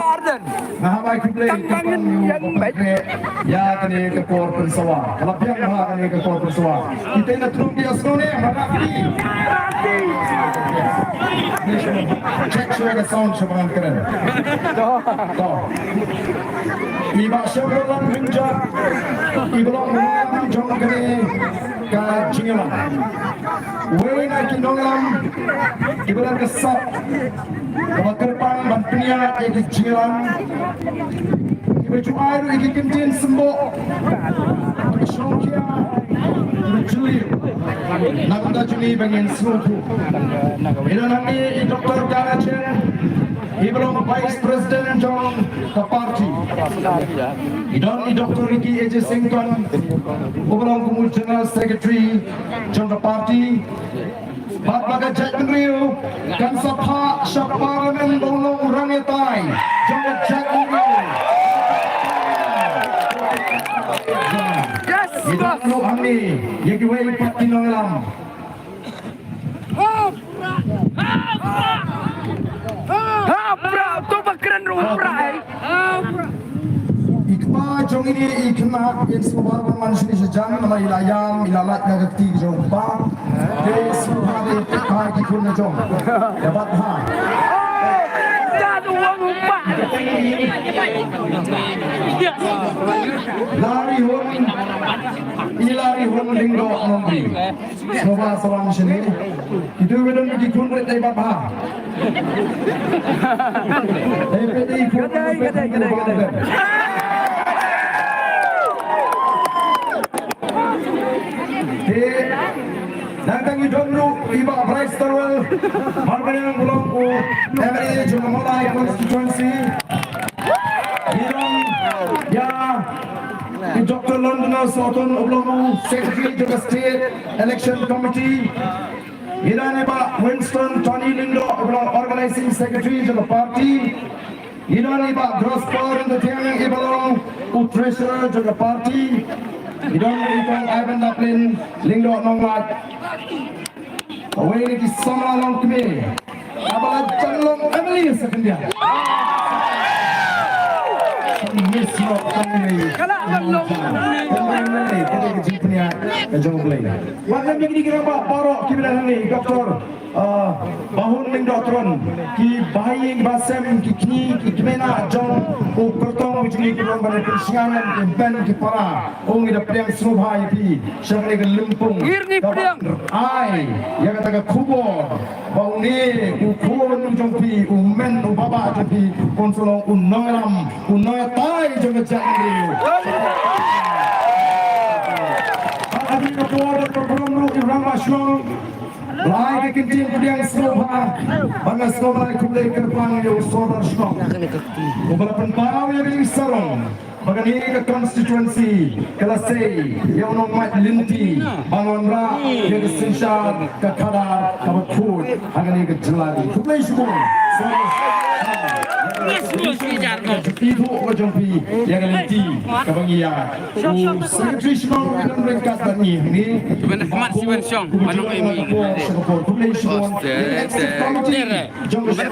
Bah Ardent. Nga hap ai khublei kyrpang ïa u ba kren ïa kane ka por pynsawa. Ka la biang bha kane ka por pynsawa. Kita na truk dia sone ma Rafi. Check shuwa ka sound shuwa ban kren. To. I Bah Shamrolan Mynjah. I ba long nongïalam jong kane ka jingïalang. Wei na ki nongïalam kiba don ka sap kaba kyrpang ban pynïaid ïa ki jingïalang, kiba ju ai ruh ïa ki kyntien symboh kiba shongkhia, kiba jylliew na ka bynta jong ngi ba ngin sngewthuh. Ïa, nang i Doktor Dara Chen. Iba long Vice President jong ka party. I don i Doktor Ricky A J Syngkon, uba long kum u General Secretary jong ka party. Bad ba ka jaitbynriew kan sa phah sha Parliament ba u long u rangiatai jong ka jaitbynriew. Yes, boss. Ïa kiwei pat ki nongïalam. Ha, bra, to ba kren ruh, bra, eh. I kpa jong ine i khynnah in sngewbha ban wan shane shajan namar i la ïam, i la lait na ka kti jong u kpa. Te sngewbha de peit bha ki khun na jong. Ïa bat bha. Ka duwang u kpa. Larihun, i Larihun Lyngdoh Nongri. Sngewbha sa wan shane. Kito kiba don ki khun rit dei bha. Dei peit dei khun, dei peit dei khun. Te nangta ngi don ruh i Bah Bryce Terwell, Marbaniang, ba long u M L A jong ka Mawlai constituency. Ngi don ïa i Doktor London Sohtun, uba long u Secretary jong ka State Election Committee. Ngi don i Bah Winston Tony Lyngdoh, uba long Organizing Secretary jong ka party. Ngi don i Bah Grosper Ryntathiang, uba long u Treasurer jong ka party. Ngi don i Kong Ivan Laplin Lyngdoh Nonglait. Kawei na ki samla longkmie kaba la jan long M L A sa khyndiat. Miss Rock M L A. Ka la jan long M L A. Ka dei ka jingpynïaid ka jong U Blei. Wat lem ïa kine ki rangbah baroh kiba don hangne, Doktor, ah, Bahun Lyngdoh Tron, ki bahaïing bahasem, ki kñi ki kmie jong u kyrtong u jong ngi, ki long ban pynshngaiñ ki hynmen ki para. Ong ngi da pdiang sngewbha ïa phi sha kane ka lympung. Ngir ngi pdiang. Ai ïa kata ka khubor ba une u khun u jong phi, u hynmen u baba jong phi, un sa long u nongïalam, u nongïatai jong ka jaitbynriew. Bad ha kane ka por da ka burom ruh ïa u rangbah shnong. Lai ka kyntien pdiang sngewbha. Bad nga sngewbha khublei kyrpang ïa u sordar shnong uba la pynpaw ïa kane ka sarong. Ba kane ka constituency ka la sei ïa u nongmait lynti ban wanrah ïa ka synshar ka khadar kaba khuid ha kane ka jylla. Khublei shibun. Ka jong phi ïa ka lynti kaba ngi ïa u secretary shnong u dang ryngkat bad ngi hangne. Khublei shibun. Executive committee.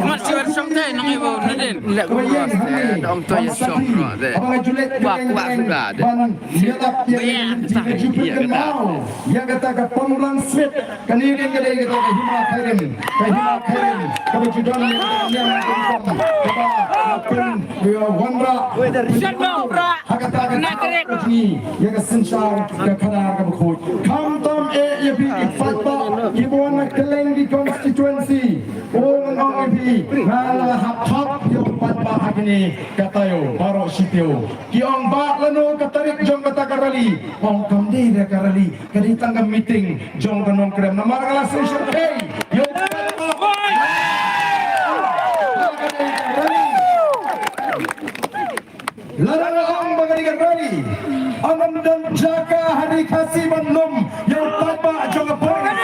Mat siwan shong te nong ibu nadin. Lek mat te dong to ya shong ro de. Ba ba suda de. Ba ya ta ya ta. Ya kata ka pamlang swit. Kani kan ka dei kata ka hima kairim. Ka hima kairim. Ka ba judan ya ya. Ka ba pun ya wanra. Shan ba ra. Ha kata ka ni ya ka synshar ka khadar ka ba khuid. Kham tam e ya bi ki paidbah ki ba wan na kylleng ki constituency. Ong ong ïa phi, nga la hap hap ïa u paidbah ha kine ka taïew baroh shi taïew. Ki ong ba lano ka tarik jong kata ka rally. Ong kam dei da ka rally, ka dei tang ka meeting jong ka nongkrem. Namar ka la sngewsih ïa u paidbah. Ka dei ka rally. Lada nga ong ba ka dei ka rally, ong ym don jaka ha ri Khasi ban lum ïa u paidbah jong ka pyrthei.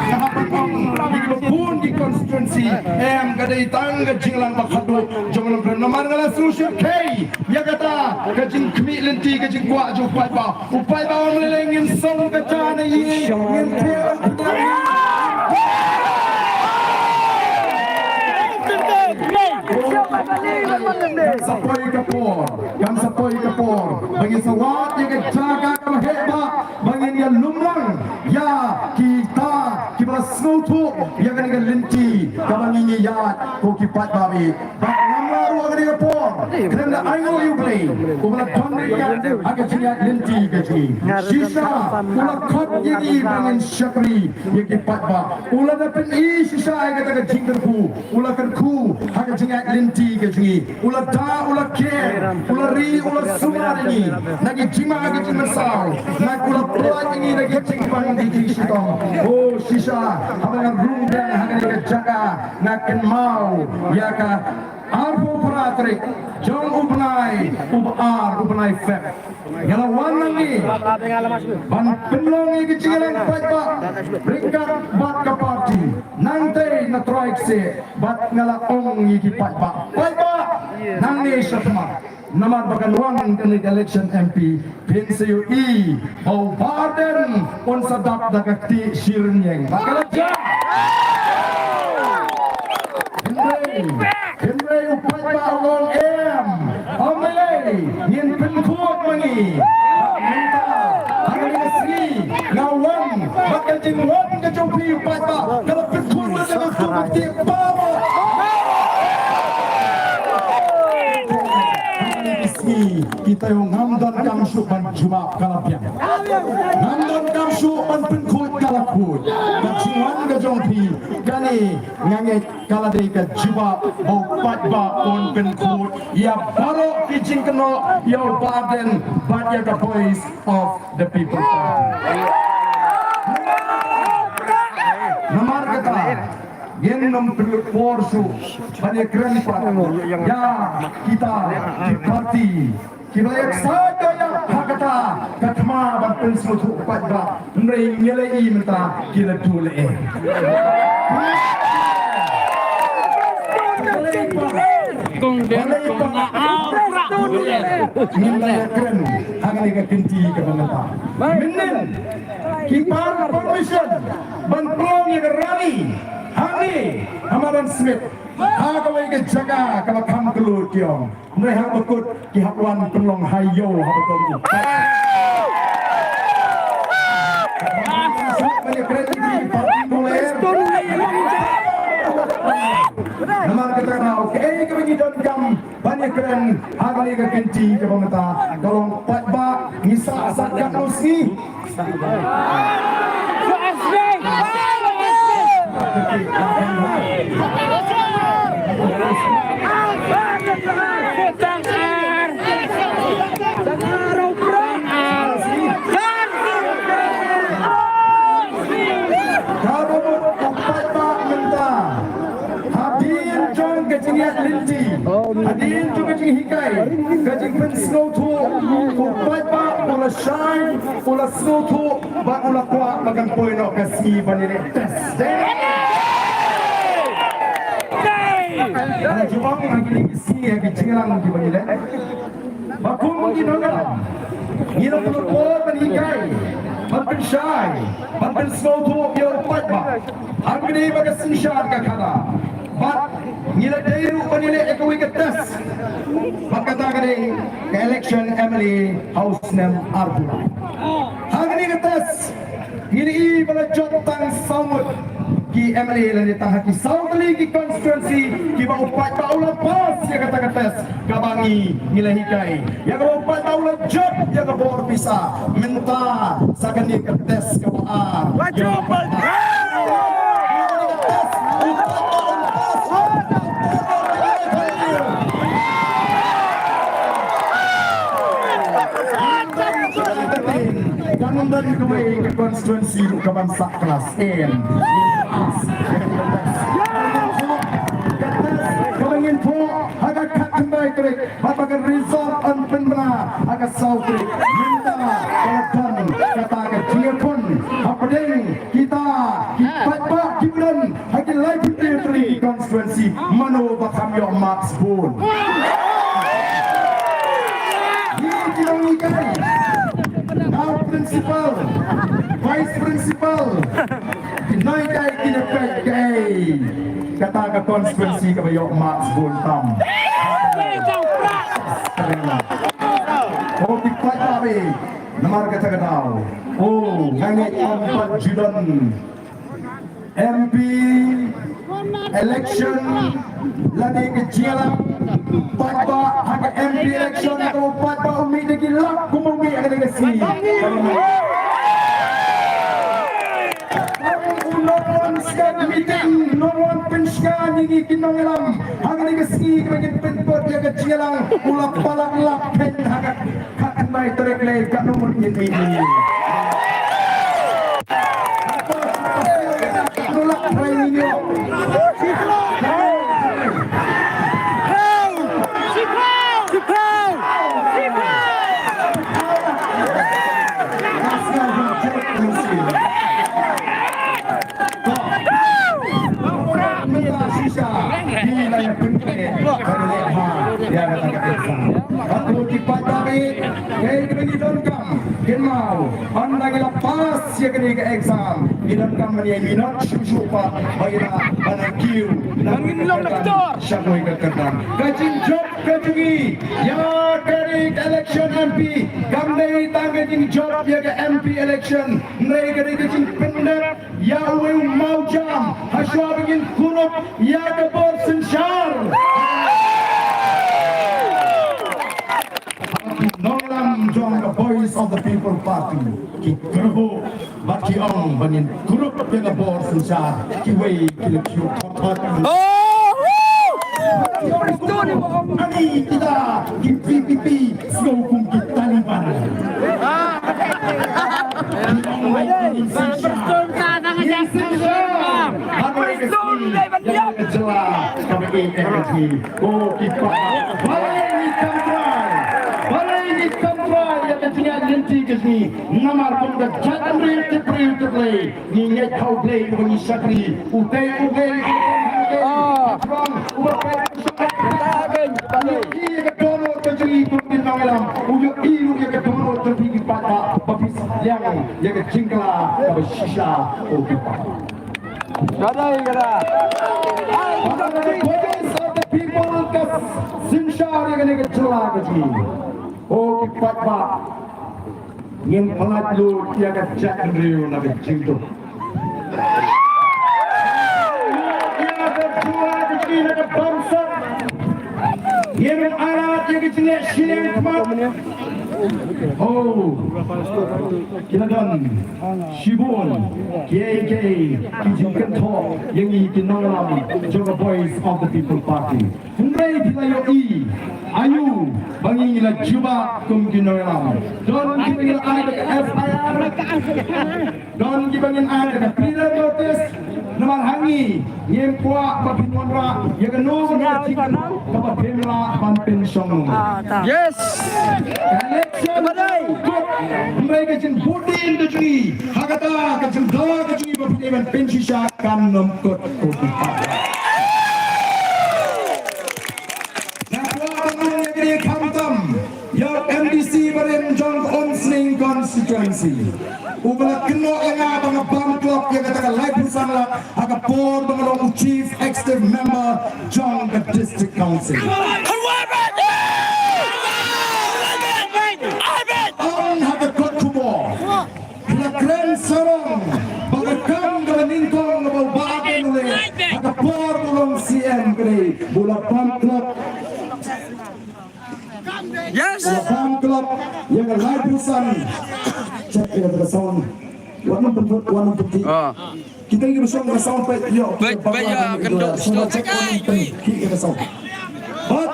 Nga hap ban ong ïa kiba bun ki constituency, em, ka dei tang ka jinglang ba khadduh jong ka nongkrem. Namar nga la sngewsih ïa kata ka jingkhmih lynti, ka jingkwah jong u paidbah. U paidbah ong lei lei ngin song ka ja na ïing, ngin pher. Kan sa poi ka por, kan sa poi ka por ba ngin sa wad ïa ka jaka kaba heh ba, ba ngin ïa lum lang ïa kita kiba sngewthuh ïa kane ka lynti kaba ngin ïa ïaid ko ki paidbah. Ba ngam la Ka dei ka por kren da ainguh ïa U Blei uba la don ryngkat ha ka jingïaid lynti ka jong ngi. Shisha u la khot ïa ngi ban ngin shakri ïa ki paidbah. U la da pyni shisha ïa kata ka jingkyrkhu. U la kyrkhu ha ka jingïaid lynti ka jong ngi. U la da, u la ker, u la ri, u la sumar ïa ngi na ki jingma, ki jingmynsaw, na u la pynlait ïa ngi na ki jingpang, ki jingshitom. Oh shisha haba nga rung biang ha kane ka jaka nga kynmaw ïa ka arphew phra tarik jong u bnai uba ar, u bnai Feb. Nga la wan nangne ban pynlong ïa ka jingïalang paidbah ryngkat bad ka party. Nangta na trai kseh bad nga la ong ïa ki paidbah, paidbah, nangne sha khmat. Namar ba kan wan kane ka election M P, phin sa ïohi ba u Bah Ardent un sa dap da ka kti shi rynieng. Ba ka la jam. Hynrei, hynrei u paidbah u ong em. Ym lei, ngin pynkhuid ma ngi. Mynta ha kane ka sngi nga wan bad ka jingwan ka jong phi u paidbah ka la pynkhuid lut da ka suk ka kti baroh. Ha kane ka sngi kita ïoh ngam donkam shuh ban jubab, ka la biang. Ngam donkam shuh ban pynkhuid, ka la khuid. Ka jingwan ka jong phi kane nga ngeit ka la dei ka jubab ba u paidbah un pynkhuid ïa baroh ki jingkynnoh ïa u Bah Ardent bad ïa ka Voice of the People Party. Namar kata ngin ym pynlut por shuh ban ïakren pat ïa kita ki party kiba ïa ksaid ïa ha kata ka thma ban pynsngewthuh paidbah. Hynrei ngi la ïohi mynta ki la duh leh. Ngin la ïakren ha kane ka kynti kaba mynta. Mynnin ki pan permission ban pynlong ïa ka rally hangne ha Madan Smith, ha kawei ka jaka kaba kham kyllut ki ong. Hynrei haba kut ki hap wan pynlong ha ïew haba don u. Namar kata ka daw kaei kaba ngi donkam ban ïakren ha kane ka kynti kaba mynta ka long paidbah, ngi sah sah katno sngi. Ka ba mut u paidbah mynta hadien jong ka jingïaid lynti, hadien jong ka jinghikai, ka jingpynsngewthuh, u paidbah u la shai, u la sngewthuh bad u la kwah ba kan poi noh ka sngi ban ïaleh test. Dei ne em? Nga la ju ong ha kine ki sngi ha ki jingïalang kiba ngi leh ba kum ki nongïalam ngi la pynlong por ban hikai, ban pynshai, ban pynsngewthuh ïa u paidbah. Hangne ba ka synshar ka khadar bad ngi la dei ruh ban ïaleh ïa kawei ka test. Bad kata ka dei ka election M L A ha u snem arphew lai. Hangne ka test ngi la ïohi ba la jot tang saw ngut ki M L A lane tang ha ki saw tylli ki constituency kiba u paidbah u la pass ïa kata ka test kaba ngi, ngi la hikai. Ïa kaba u paidbah u la jop ïa ka bor pisa. Mynta sa kane ka test kaba ar. Wajib. Kan don kawei ka constituency ruh kaban sah klas. Em. Ka test kaba ngin phuh ha ka khatkhyndai tarik. Bad ba ka result yn pynbna ha ka saw tarik. Mynta ka la don kata ka jingïakhun hapdeng kita ki paidbah kiba don ha ki laiphew taïew tylli ki constituency, mano ba kham ïoh marks bun. Ngi ki nonghikai, na u principal, vice principal, ki nonghikai, ki nonghikai. Kata ka constituency kaba ïoh marks bun tam. Oh, ki paidbah, namar kata ka daw, oh, nga ngeit ym pat ju don M P election lane ka jingïalang Paidbah ha ka M P election, ka paidbah u mih da ki lak kumba u mih ha kane ka sngi. U nongwan scan meeting, u nongwan pynshngaiñ ïa ngi ki nongïalam ha kane ka sngi kaba ngin pynpot ïa ka jingïalang, u la palat lak pyn ha ka khatkhyndai tarik Lei, katno ngut ngin mih. Mynta shisha, ki la ïa pynpeit ka lehbha ïa kata ka exam. Hato ki paidbah, kaei kaba ngi donkam? Kynmaw, ynda ngi la pass ïa kane ka exam, ngi donkam ban ïa minot shuh shuh pat ba ngi la ban kiew na kawei ka kyrdan sha kawei ka kyrdan. Ka jingjop ka jong ngi ïa kane ka election M P kam dei tang ka jingjop ïa ka M P election, hynrei ka dei ka jingpyndep ïa uwei u mawjam ha shuwa ba ngin kurup ïa ka bor synshar. Nongïalam jong ka Voice of the People Party ki kyrhuh bad ki ong ba ngin kurup ïa ka bor synshar, kiwei ki la kiew thot thot. Ani kita ki V P P sngew kum ki Taliban. Ki ong ba ngin synshar. Ngin synshar. Hynrei ka sngi ïa ka jylla kaba ïeit ka jong ngi. Ko ki paidbah, balei ngi kam trai? Balei ngi kam trai ïa ka jingïaid lynti ka jong ngi? Namar kum ka jaitbynriew tip briew tip Blei, ngi ngeit ha U Blei uba ngi shakri. U dei U Blei uba ngi shakri. Uba peit ïa ka dohnud ka jong ngi kum ki nongïalam. U ïohi ruh ïa ka dohnud jong phi ki paidbah ba phi sah liang ïa ka jingkylla kaba shisha. Ko ki paidbah, ka dei kata. Voice of the People ka synshar ïa kane ka jylla ka jong ngi. Ko ki paidbah, ngin pynlait lut ïa ka jaitbynriew na ka jingduk. Ïa ka jylla ka jong ngi na ka bamsap. Ngin ym ailad ïa ka jingleh shiliang khmat. Oh, ki la don shibun kiei kiei ki jingkynthoh ïa ngi ki nongïalam jong ka Voice of the People Party. Hynrei phi la ïohi aïu ba ngi la jubab kum ki nongïalam? Don kiba ngi la ai da ka F I R, don kiba ngin ai da ka clearance notice. Namar ha ngi ngim kwah ba phin wanrah ïa kano kano ka jingkynnoh kaba phim lah ban pynshong. Yes. Election, hynrei ka jingvote ka jong ngi, ha kata ka jingdawa ka jong ngi ba phi dei ban pynshisha kan ym kut. Nga kwah ban ong ïa kane khamtam ïa u M D C barim jong ka Umsning constituency, uba la kynnoh ïa nga ba nga bam klop ïa kata ka laiphew san lak ha ka por ba nga long u Chief Executive Member jong ka District Council. Ong ha ka kot khubor, la kren sarong ba ka kam kaba nyngkong kaba u Bah Ardent u leh ha ka por ba u long C M ka dei ba u la bam klop. Yes. U la bam klop ïa ka laiphew san. Check ïa ka sound. Wat nym pynthut, wat nym pynthut. Ah. Kita kiba shong ka sound peit ïoh. Peit, peit ïa ka kynduh. Sngewbha check, wat nym pynthut ïa ka sound. Bad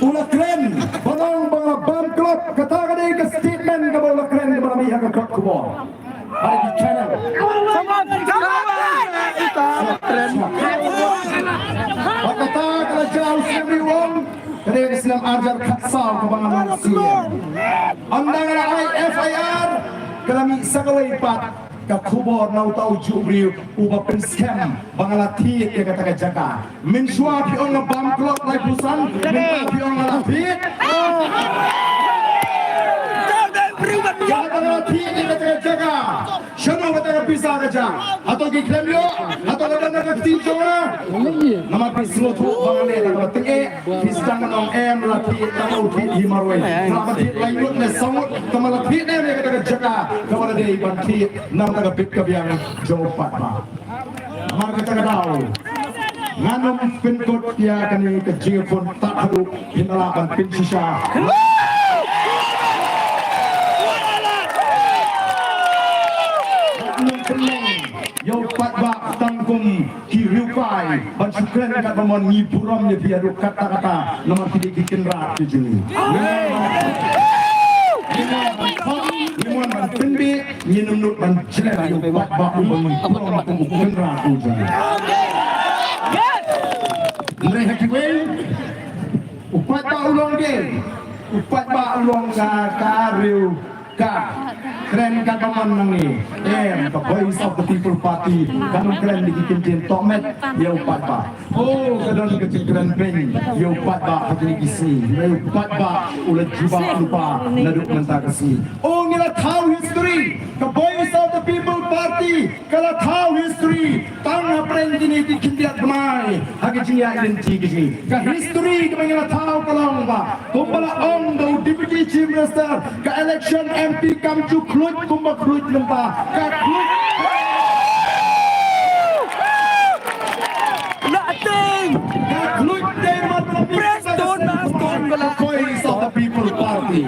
u la kren ban ong ba nga la bam klop, kata ka dei ka statement kaba u la kren kaba la mih ha ka kot khubor. Bad ki channel. Bad kata ka la jia u snem riewong, ka dei ka snem arhajar khatsaw kaba nga long C M. Ynda nga la ai F I R, ka la mih sa kawei pat ka khubor na uta u juh briew uba pynskhem ba nga la thied ïa kata ka jaka. Mynshuwa phi ong nga bam klop laiphew san, mynta phi ong nga la thied. Kata nga la thied ïa kata ka jaka. Shano kata ka pisa ka jia? Hato ki khlem ïoh? Hato ka don na ka kti jong nga? Namar phi sngewthuh ba nga leh na kaba tyngeh. Phi sdang ban ong em la thied, tang u thied hi marwei. Nga la thied lai ngut ne saw ngut, tang ba la thied ne em ïa kata ka jaka kaba la dei ban thied na kata ka bit ka biang jong u paidbah. Namar kata ka daw, Ngan ym pynkut ïa kane ka jingïakhun tad haduh phin lah ban pynshisha. Ngan ym pynlong ïa u paidbah tang kum ki riewkai ban shu kren katba mon. Ngi burom ïa phi haduh katta katta namar phi dei ki kynrad ki jong ngi. Ngi mon ban khot, ngi mon ban pynbeit, ngin ym nud ban jlem ïa u paidbah uba ngi burom kum u kynrad u jong ngi. Hynrei ha kiwei, u paidbah u long dei, u paidbah u long ka, ka riew ka kren katba mon nangne. Em, ka Voice of the People Party kan ym kren da ki kyntien tohmet ïa u paidbah. Oh, ka don ka jingkren beiñ ïa u paidbah ha kine ki sngi. Ïa u paidbah u la jubab lypa naduh mynta ka sngi. Oh, ngi la thaw history. Ka Voice of the People Party ka la thaw history tang hapdeng kine ki khyndiat bnai ha ka jingïaid lynti ka jong ngi. Ka history kaba ngi la thaw ka long ba kumba la ong da u Deputy Chief Minister, ka election M P kam ju khluit kumba khluit mynta. Ka khluit. Nothing. Ka khluit dei namar ba la mih. Press stone, press stone, ka la. Voice of the People Party.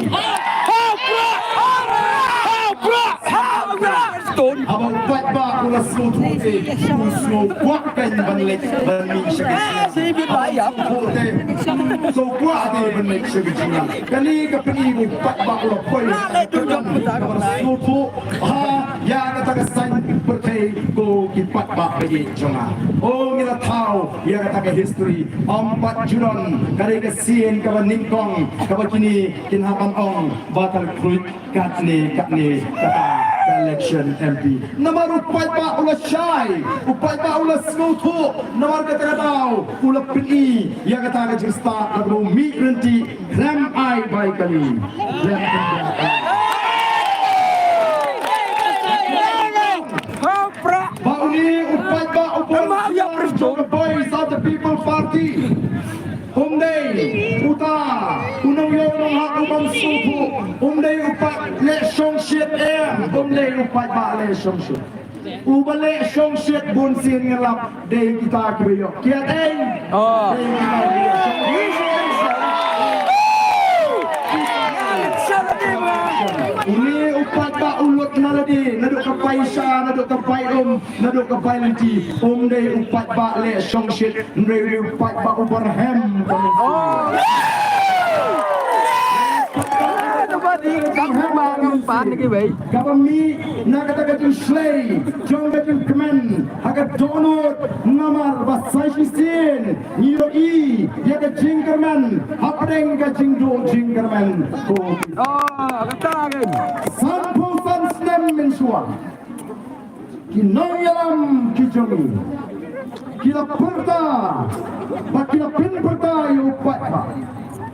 Hau prah! Hau prah! Hau prah! Stone. Haba u paidbah u la sngewthuh te, u sngewkwah kein ban leit ban mih sha ka jingïaid. Haba u sngewthuh te, u sngewkwah te ban leit sha ka jingïaid. Kane ka pyni ba u paidbah u la poi. Haba u sngewthuh, ha, ïa kata ka saiñ pyrthei ko ki paidbah ba ïeit jong nga. Oh, ngi la thaw ïa kata ka history. Ym pat ju don, ka dei ka sien kaba nyngkong kaba kine kin hap ban ong ba ka la khluit. Katne, katne, kata ka election M P. Namar u paidbah u la shai, u paidbah u la sngewthuh, namar kata ka daw u la pyni ïa kata ka jingstad, kata u mih ryntih khlem ai bai kali. Khlem ai bai kali. Ba une u paidbah u bun shnong jong ka Voice of the People Party. Um dei uta u nongïaw nonghak u bym sngewthuh. Um dei u paid leh shongshit em. Um dei u paidbah leh shongshit. Uba leh shongshit bun sien ngi lap dei kita kiba ïoh kiad ei. Oh. Dei kita kiba ïoh shongshit. Une u paidbah u lut na lade naduh ka paisa naduh ka pai um. Naduh ka bai lynti, um dei u paidbah leh shongshit, hynrei u dei u paidbah u barhem. Kaba mih na kata ka jingshlei jong ka jingkmen ha ka dohnud, namar ba sa shisien ngi ïohi ïa ka jingkyrmen hapdeng ka jingduh jingkyrmen. Ko. Sanphew san snem mynshuwa. Ki nongïalam ki jong ngi ki la pyrta bad ki la pynpyrta ïa u paidbah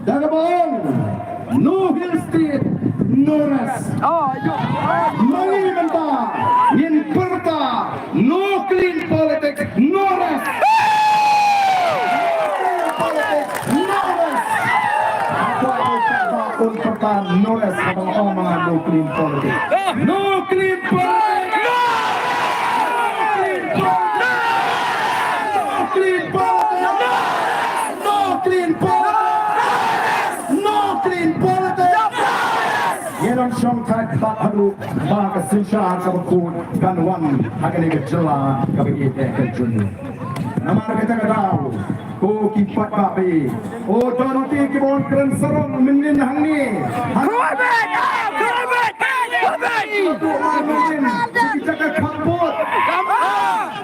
da kaba ong, no Hill State, no rest. Ma ngi mynta ngin pyrta, no clean politics, no rest. Politics, no rest. Hapoh u paidbah un pyrta no rest haba nga ong ma nga no clean politics. No clean politics! No clean politics! No clean politics! No clean politics! No clean politics! Ngi don shongthait bad haduh ba ka synshar kaba khuid kan wan ha kane ka jylla kaba ïeit ka jong ngi. Namar kata ka daw, ko ki paidbah ba ïeit, o don ki kiba wan kren sarong mynnin hangne. Khuid beit! Khuid beit! Khuid beit! Khuid beit! Ki jaka khappud.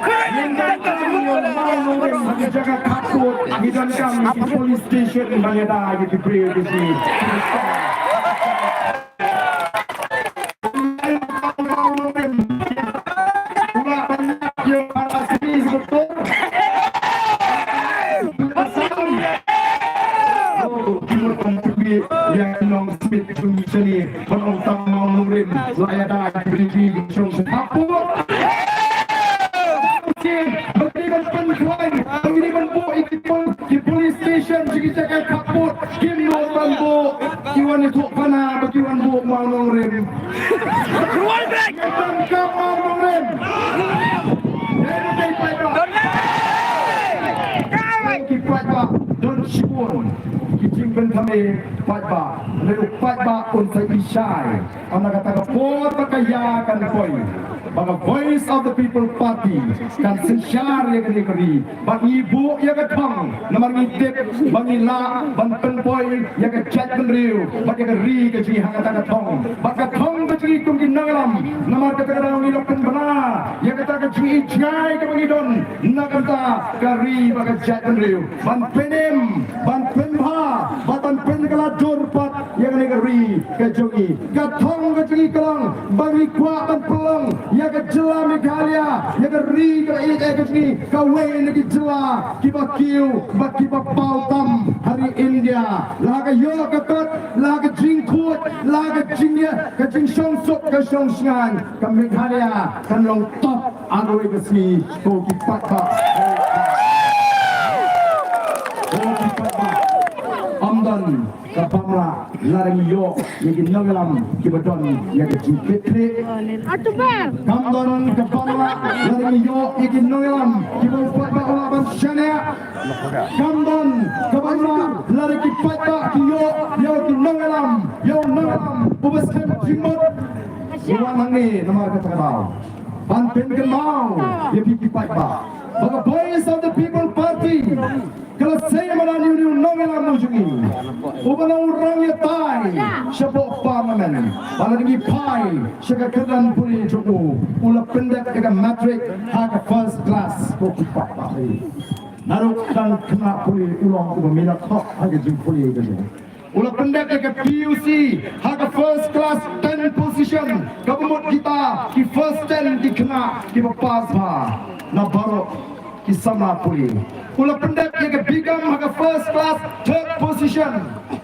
Ngi donkam ki jaka khappud, ngi donkam ki police station ban ïada ïa ki briew ki. Ïa ki nong Smith jong ngi shane ban ong tang Mawnongrim la ïada ïa ki briew ki shong sha khappud. Ba ki dei ban pynkhlaiñ, ba ki dei ban buh ïa ki pol-, ki police station sha ki jaka khappud. Kim nud ban buh, ki wan ïathuh khana ba ki wan buh Mawnongrim. Wan kam Mawnongrim. Dei dei paidbah. Ki jingpynthame paidbah, hynrei u paidbah un sa ïohi shai. Ynda kata ka por ba ka ïa kan poi, ba ka Voice of the People Party kan synshar ïa kane ka ri. Ba ngi buh ïa ka thong, namar ngi tip ba ngi lah ban pynpoi ïa ka jaitbynriew bad ïa ka ri ka jong ngi ha kata ka thong. Bad ka thong ka jong ngi kum ki nongïalam, namar kata ka daw ngi la pynbna ïa kata ka jingïeit jngai kaba ngi don na ka bynta ka ri bad ka jaitbynriew. Ban pynim, ban pynbha, bad ban pynkylla dur pat ïa kane ka ri ka jong ngi. Ka thong ka jong ngi ka long ba ngi kwah ban pynlong ïa ka jylla Meghalaya, ïa ka ri ka ri ka jong ngi, kawei na ki jylla kiba kiew bad kiba paw tam ha ri India. La ka ïoh ka kot, la ka jingkhuid, la ka jingïa, ka jingshongsuk, ka shongshngaiñ, ka Meghalaya kan long top. Arwei ka sngi, ko ki paidbah. Ko ki paidbah. Ym don ka bamla lada ngi ïoh ïa ki nongïalam kiba don ïa ka jingkitkhlieh. Kam don ka bamla lada ngi ïoh ïa ki nongïalam kiba u paidbah u lah ban shaniah. Kam don ka bamla lada ki paidbah ki ïoh ïa ki nongïalam, ïa u nongïalam uba skhem jingmut. Ngi wan hangne namar kata ka daw ban pynkynmaw ïa phi ki paidbah ba ka Voice of the People Party ka la sei madan ïa une u nongïalam u jong ngi uba long u rangïatai shapoh Parliament. Ba la dang ïa phai sha ka kyrdan pule jong u, u la pyndep ïa ka matric ha ka first class. Ko ki paidbah, naduh dang khynnah pule u long uba minot hok ha ka jingpule ka jong u. U la pyndep ïa ka P U C ha ka first class ten position, kaba mut kita ki first ten ki khynnah kiba pass bha na baroh ki samla pule. U la pyndep ïa ka B Com ha ka first class third position.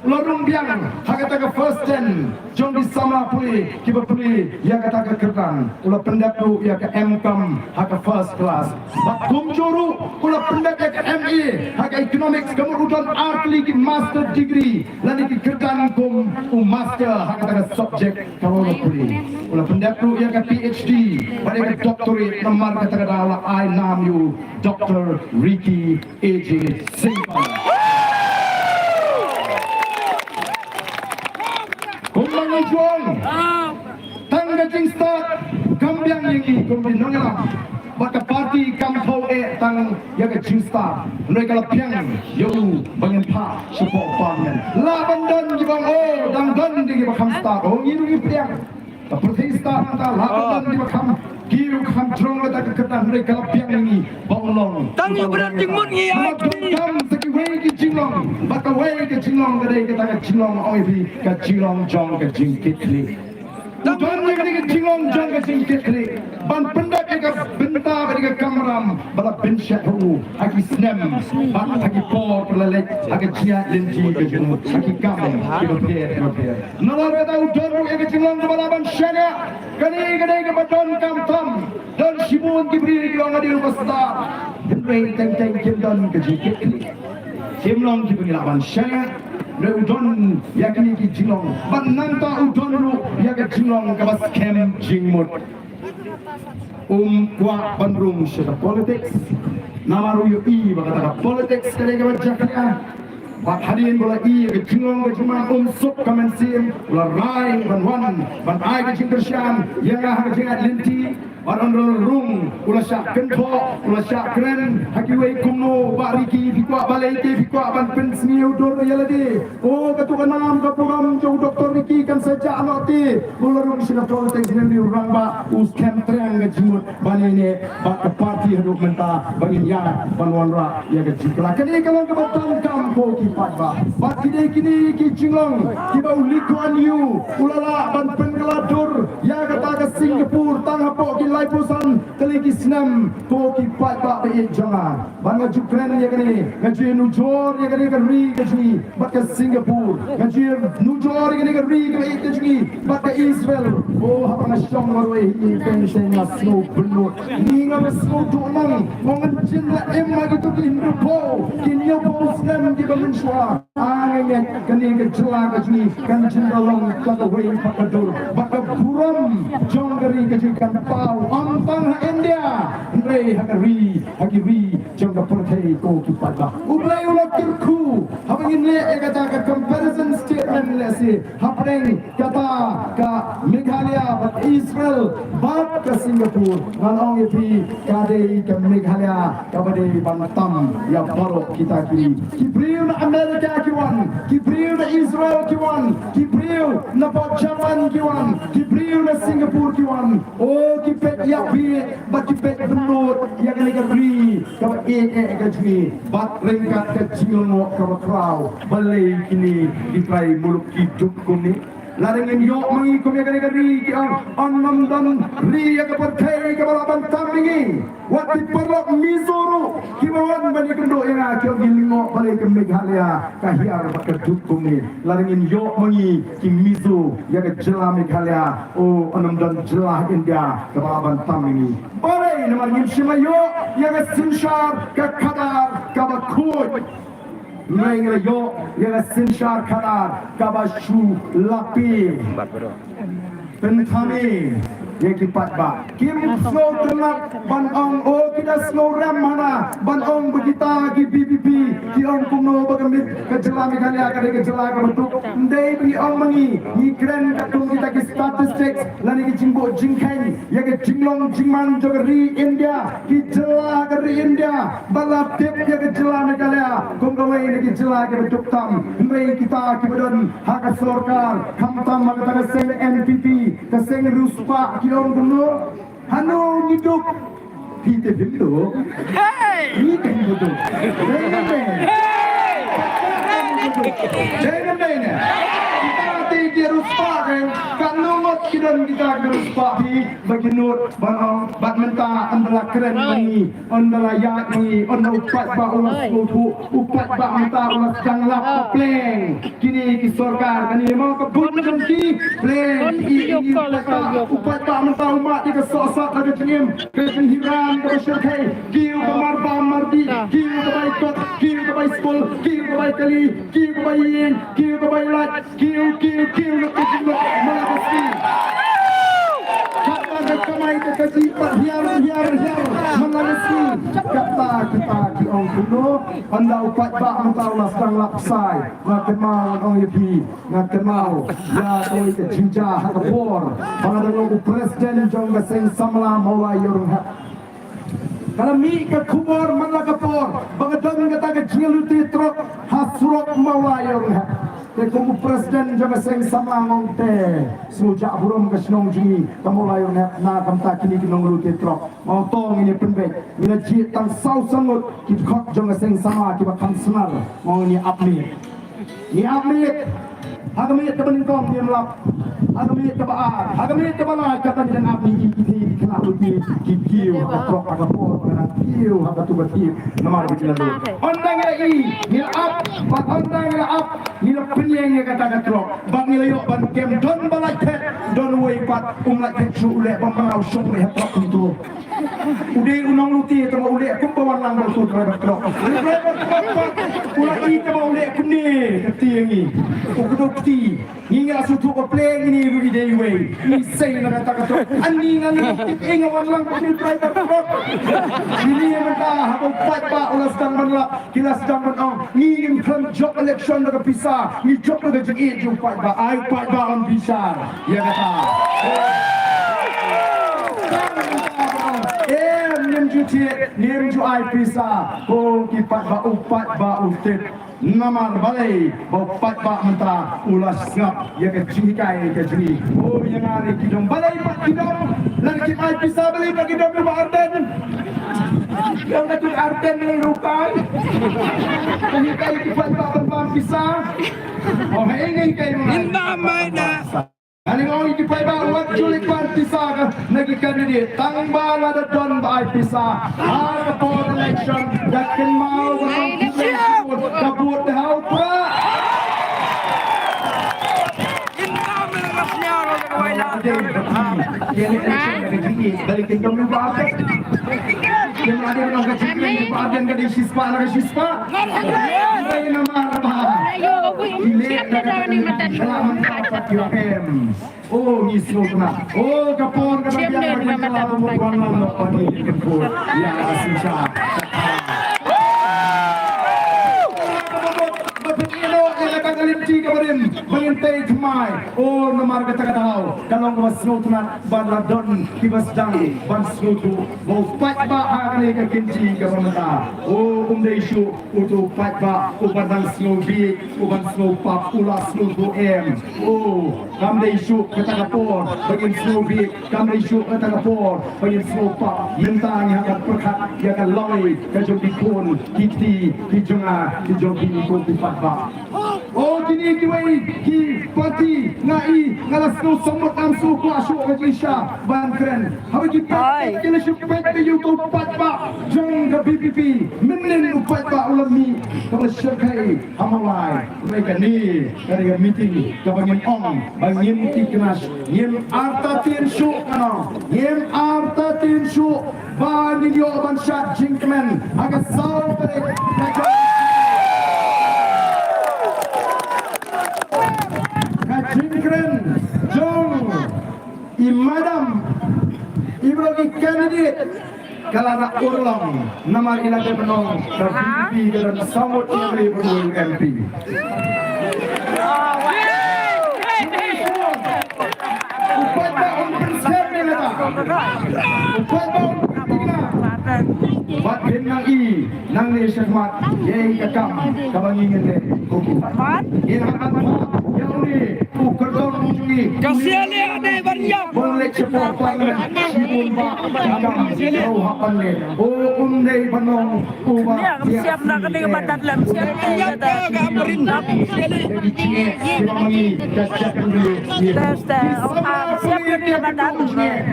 U la rung biang ha kata ka first ten jong ki samla pule kiba pule ïa kata ka kyrdan. U la pyndep ruh ïa ka M Com ha ka first class. Bad kumjuh ruh u la pyndep ïa ka M A ha ka economics, ka mut u don ar tylli ki master degree lane ki kyrdan kum u master ha kata ka subject kaba u la pule. U la pyndep ruh ïa ka P H D bad ïa ka doctorate, namar kata ka daw la ai nam ïa u Doctor Ricky A J Syngkon. Kumba ngi ju ong, tang ka jingstad kam biang ïa ngi kum ki nongïalam. Bad ka party kam thaw eh tang ïa ka jingstad, hynrei ka la pdiang ïa u ba ngin phah shapoh Parliament. Lah ban don kiba ong, oh, dang don de kiba kham stad. Oh, ngi ruh ngi pdiang. Ka pyrthei stad mynta lah ban don kiba kham, ki ruh kham jrong kata ka kyrdan, hynrei ka la pdiang ïa ngi ba un long. Tang ïa u ba don jingmut ngi ïa. Namar donkam sa kiwei ki jinglong, bad kawei ka jinglong ka dei kata ka jinglong ong ïa phi, ka jinglong jong ka jingkitkhlieh. U don ïa kane ka jinglong jong ka jingkitkhlieh ban pyndep ïa ka bynta bad ïa ka kamram ba la pynshah ha u ha ki snem bad ha ki por ba la leit ha ka jingïaid lynti ka jong u ha ki kam kiba pher kiba pher. Nalor kata u don ruh ïa ka jinglong kaba lah ban shaniah. Kane ka dei kaba donkam tam. Don shibun ki briew ki ong ade u ba stad, hynrei teng teng kim don ka jingkitkhlieh. Kim long kiba ngi lah ban shaniah. Hynrei u don ïa kine ki jinglong. Bad nangta u don ruh ïa ka jinglong kaba skhem jingmut. Um kwah ban rung sha ka politics. Namar u ïohi ba kata ka politics ka dei kaba jakhlia. Bad hadien ba u la ïohi ïa ka jinglong ka jingman, um suk ka mynsiem, u la rai ban wan ban ai ka jingkyrshan ïa nga ha ka jingïaid lynti. Bad haba u la rung, u la shah kynthoh, u la shah kren ha kiwei kumno, Bah Ricky, phi kwah balei te phi kwah ban pynsngew dur ïa lade? Oh, katto ka nam ka burom jong u Doctor Ricky kan sa jah noh te. U la rung sha ka politics, ne u rangbah u skhem triang ka jingmut ba ne ne ba ka party haduh mynta ba ngin ïa ban wanrah ïa ka jingkylla. Kane ka long kaba donkam ko ki paidbah. Bad kine kine ki jinglong kiba u Lee Kuan Yew u la lah ban pynkylla dur ïa kata ka Singapore tang hapoh ki laiphew san tylli ki snem ko ki paidbah ba ïeit jong nga. Bad nga ju kren ïa kane, nga ju nujor ïa kane ka ri ka jong ngi bad ka Singapore. Nga ju nujor ïa kane ka ri ka ri ka jong ngi bad ka Israel. Oh, haba nga shong marwei hi, teng teng nga sngew bynnud. Ngi nga sngew duh nang. Mo ngan jin la im ha kito ki hynriewphew, ki hynñiewphew snem kiba mynshuwa. Nga ngeit kane ka jylla ka jong ngi kan jin da long kawei pat ka dur bad ka burom jong ka ri ka jong ngi kan paw ym tang ha India, hynrei ha ka ri, ha ki ri jong ka pyrthei ko ki paidbah. U Blei u la kyrkhu haba Ngin leh ïa kata ka comparison statement lehse hapdeng kata ka Meghalaya bad Israel bad ka Singapore. Ngan ong ïa phi, ka dei ka Meghalaya kaba dei ban tam ïa baroh kita ki. Ki briew na America ki wan, ki briew na Israel ki wan, ki briew na bad Japan ki wan, ki briew na Singapore ki wan. O ki peit ïa phi bad ki peit bynrut ïa kane ka ri kaba ïeit ïa ka jong ngi bad ryngkat ka jinglyngngoh kaba khraw. Balei kine ki trai muluk ki duk kumne? Lada ngin ïoh ma ngi kum ïa kane ka ri ki ong, ym don ri ïa ka pyrthei kaba lah ban tam ïa ngi. Wat ki paralok Mizo ruh kiba wan ban ïakynduh ïa nga ki ong ki lyngngoh balei ka Meghalaya ka hiar bad ka duk kumne. Lada ngin ïoh ma ngi ki Mizo ïa ka jylla Meghalaya, o, ym don jylla India kaba lah ban tam ïa ngi. Balei? Namar ngim shym la ïoh ïa ka synshar ka khadar kaba khuid. Hynrei ngi la ïoh ïa ka synshar khadar kaba shu lapi. Pynthame ïa ki paidbah. Kim sngewtynnat ban ong, o, ki da sngewrem hana ban ong ba kita ki V P P ki ong kumno ba ka Mi-, ka jylla Meghalaya ka dei ka jylla kaba duk. Ym dei ba ngi ong ma ngi, ngi kren katkum kita ki statistics lane ki jingbuh jingkheiñ ïa ka jinglong jingman jong ka ri India, ki jylla ka ri India ba la tip ïa ka jylla Meghalaya kum kawei na ki jylla kiba duk tam. Hynrei kita kiba don ha ka sorkar, khamtam ha kata ka seng N P P, ka seng riewspah, ki ong kumno? Hano ngi duk? Phi te phim duk. Ngi te phim duk. Dei ne em? Dei ne em? Kita te ki riewspah, kan nongwei ki don kita ki riewspah phi ba ki nud ban ong, bad mynta ynda la kren ma ngi, ynda la ïaid ma ngi, ynda u paidbah u la sngewthuh, u paidbah mynta u la sdang lap ka pleng. Kine ki sorkar kane mo ka bun jong ki pleng. I, i, i, u paidbah, u paidbah mynta u mad ïa ka sohsat da ka jingim, ka jinghiran kaba shyrkhei. Kiew ka mar bam mar dih, kiew ka bai kot, kiew ka bai skul, kiew ka bai kali, kiew ka bai ïing, kiew ka bai lait. Kiew, kiew, kiew, lut ka jinglong man la ka sngi. Katba ka kamai ka kajih pat hiar, hiar, hiar man la ka sngi. Kata kita ki ong kumno? Ynda u paidbah mynta u la sdang lap sai. Nga kynmaw, ngan ong ïa phi, nga kynmaw ïa kawei ka jingjia ha ka por ba nga dang long u president jong ka seng samla Mawlai Ïewrynghep. Ka la mih ka khubor man la ka por ba ka don kata ka jingïalute trok ha surok Mawlai Ïewrynghep. Te kum u president jong ka seng samla nga ong te, sngewbha jah burom ka shnong jong ngi ka Mawlai Ïewrynghep na ka bynta kine ki nongïalute trok. Nga ong to ngin ïa pynbeit, ngin ïa jied tang saw san ngut ki dkhot jong ka seng samla kiba kham snar. Nga ong ngin ïa ap miet. Ngi ap miet. Ha ka miet kaba nyngkong ngim lap. Ha ka miet kaba ar, ha ka miet kaba lai, kata ngi dang ap, ngi ïohi ki khynnah lynti ki kiew ha ka trok ha ka por, ba dang kiew ha katu ka tiep namar ba ki la lut. Ynda ngi la ïohi, ngi la ap, bad ynda ngi la ap, ngi la pynïeng ïa kata ka trok. Bad ngi la ïoh ban kem, don ba lait phet, don uwei pat um lait phet shuh, u leh bym bha, u shong leh ha trok kumto. U dei u nonglute, tangba u leh kumba wan lang bad uto u driver trok. U driver trok pat u la ïohi ba u leh kumne, ka kti ïa ngi. U kdew kti. Ngi, ngi la sngewthuh ba pleng ine ruh i dei iwei. Ngi sei na kata ka trok. Ani ngan ïohi tip ïa nga wan lang bad u driver trok. Ine mynta haba u paidbah u la sdang ban lap, ki la sdang ban ong, ngi ngim khlem jop election da ka pisa, ngi jop da ka jingïeit jong u paidbah. Ai u paidbah un bishar ïa kata. Em, ngim ju thied, ngim ju ai pisa. Ko ki paidbah, u paidbah u tip. Namar balei? Ba u paidbah mynta u la sngap ïa ka jinghikai ka jong ngi. O, ïa nga ne ki dom, balei pat ki dom? Lada kim ai pisa balei pat ki dom ïa u Bah Ardent? Ïa nga tu Ardent ne rukai. Ka hikai ki paidbah ban bam pisa. O, ha ïa nga hikai ma nga. Nga ong ïa ki paidbah, wat ju leit pan pisa ka na ki candidate, tang ba lada don ba ai pisa ha ka por election, da kynmaw ba tang ki leit vote, ka vote da ha u prah. Ki election da ka jingïeit, da leit kin dom ïa u Bah Ardent. Ki ma dei ba ka jingkren ïa u Bah Ardent ka dei shispah na ka shispah. Dei namar ba ki leh da ka jingkren, ka la mynta pat ïoh em. O, ngi sngewtynnat. O, ka por ka dang biang ba ngin kylla ruh ban wan lang noh ban ïa ka por. Ïa ka synshar. Ba phi Tei thymmai, o namar kata ka daw ka long kaba sngewtynnat ba la don kiba sdang ban sngewthuh ba u paidbah ha kane ka kynti kaba mynta. O um dei shuh uto u paidbah uba dang sngewbieit, uban sngewpap, u la sngewthuh em. O kam dei shuh kata ka por ba ngin sngewbieit, kam dei shuh kata ka por ba ngin sngewpap. Mynta ngi hap ban pyrkhat ïa ka lawei ka jong ki khun ki kti ki jong nga ki jong phi ko ki paidbah. O kine kiwei ki party nga i nga la sngewsih mut, ngam sngewkwah shuh ka jingshisha ban kren. Haba ki peit ki la shu peit ïa uto u paidbah jong ka V P P, mynnin u paidbah u la mih kaba shyrkhei ha Mawlai. Hynrei kane ka dei ka meeting kaba ngin ong ba ngin kynnoh, ngim artatien shuh, ngim artatien shuh ba ngin ïoh ban shad jingkmen ha ka saw tarik. Ka jingkren jong i madam, i briew, i candidate ka la da urlong namar i la dep ban ong ka V P P ka don saw ngut ïa ka ri ba u M P. U paidbah um pynskhem ïa kata. U paidbah um pynskhem. Bad phin nang i nangne shakhmat ïa ka kam kaba ngi ngin leh. Ngi hap ban phah ïa une u kyrtong u jong ngi. Ka sia leh ane ban ïap. Bun leh shapoh Parliament shibun bah ka kam ka u hap ban leh. U um dei ban long uba ïa ka siap na kane ka mandat lem siap. Ïa ka amrin. Test, test. Oh, ah, siap kane ka mandat.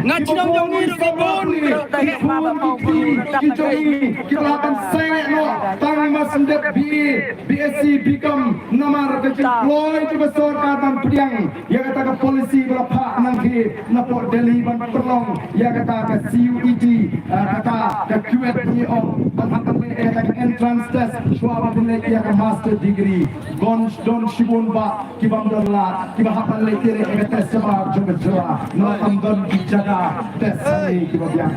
Nga chnong jong ngi ruh ka bun. Tang ma ba pau bun. Ki jong ngi ki la ban seng noh tang ma sendep B A, B S C, B Com namar ka jingkloi jong ka sorkar ban pdiang ïa kata ka policy ba la phah nangkei napoh Delhi ban pynlong ïa kata ka C U E T, ah, kata ka Kuwait ngi ong, ban hap ban leh ïa kata ka entrance test shuwa ba pynleit ïa ka master degree. Don, don shibun bah ki bym don lad kiba hap ban leit ïa ka test shabar jong ka jylla. Namar kam don ki jaka test hangne kiba biang.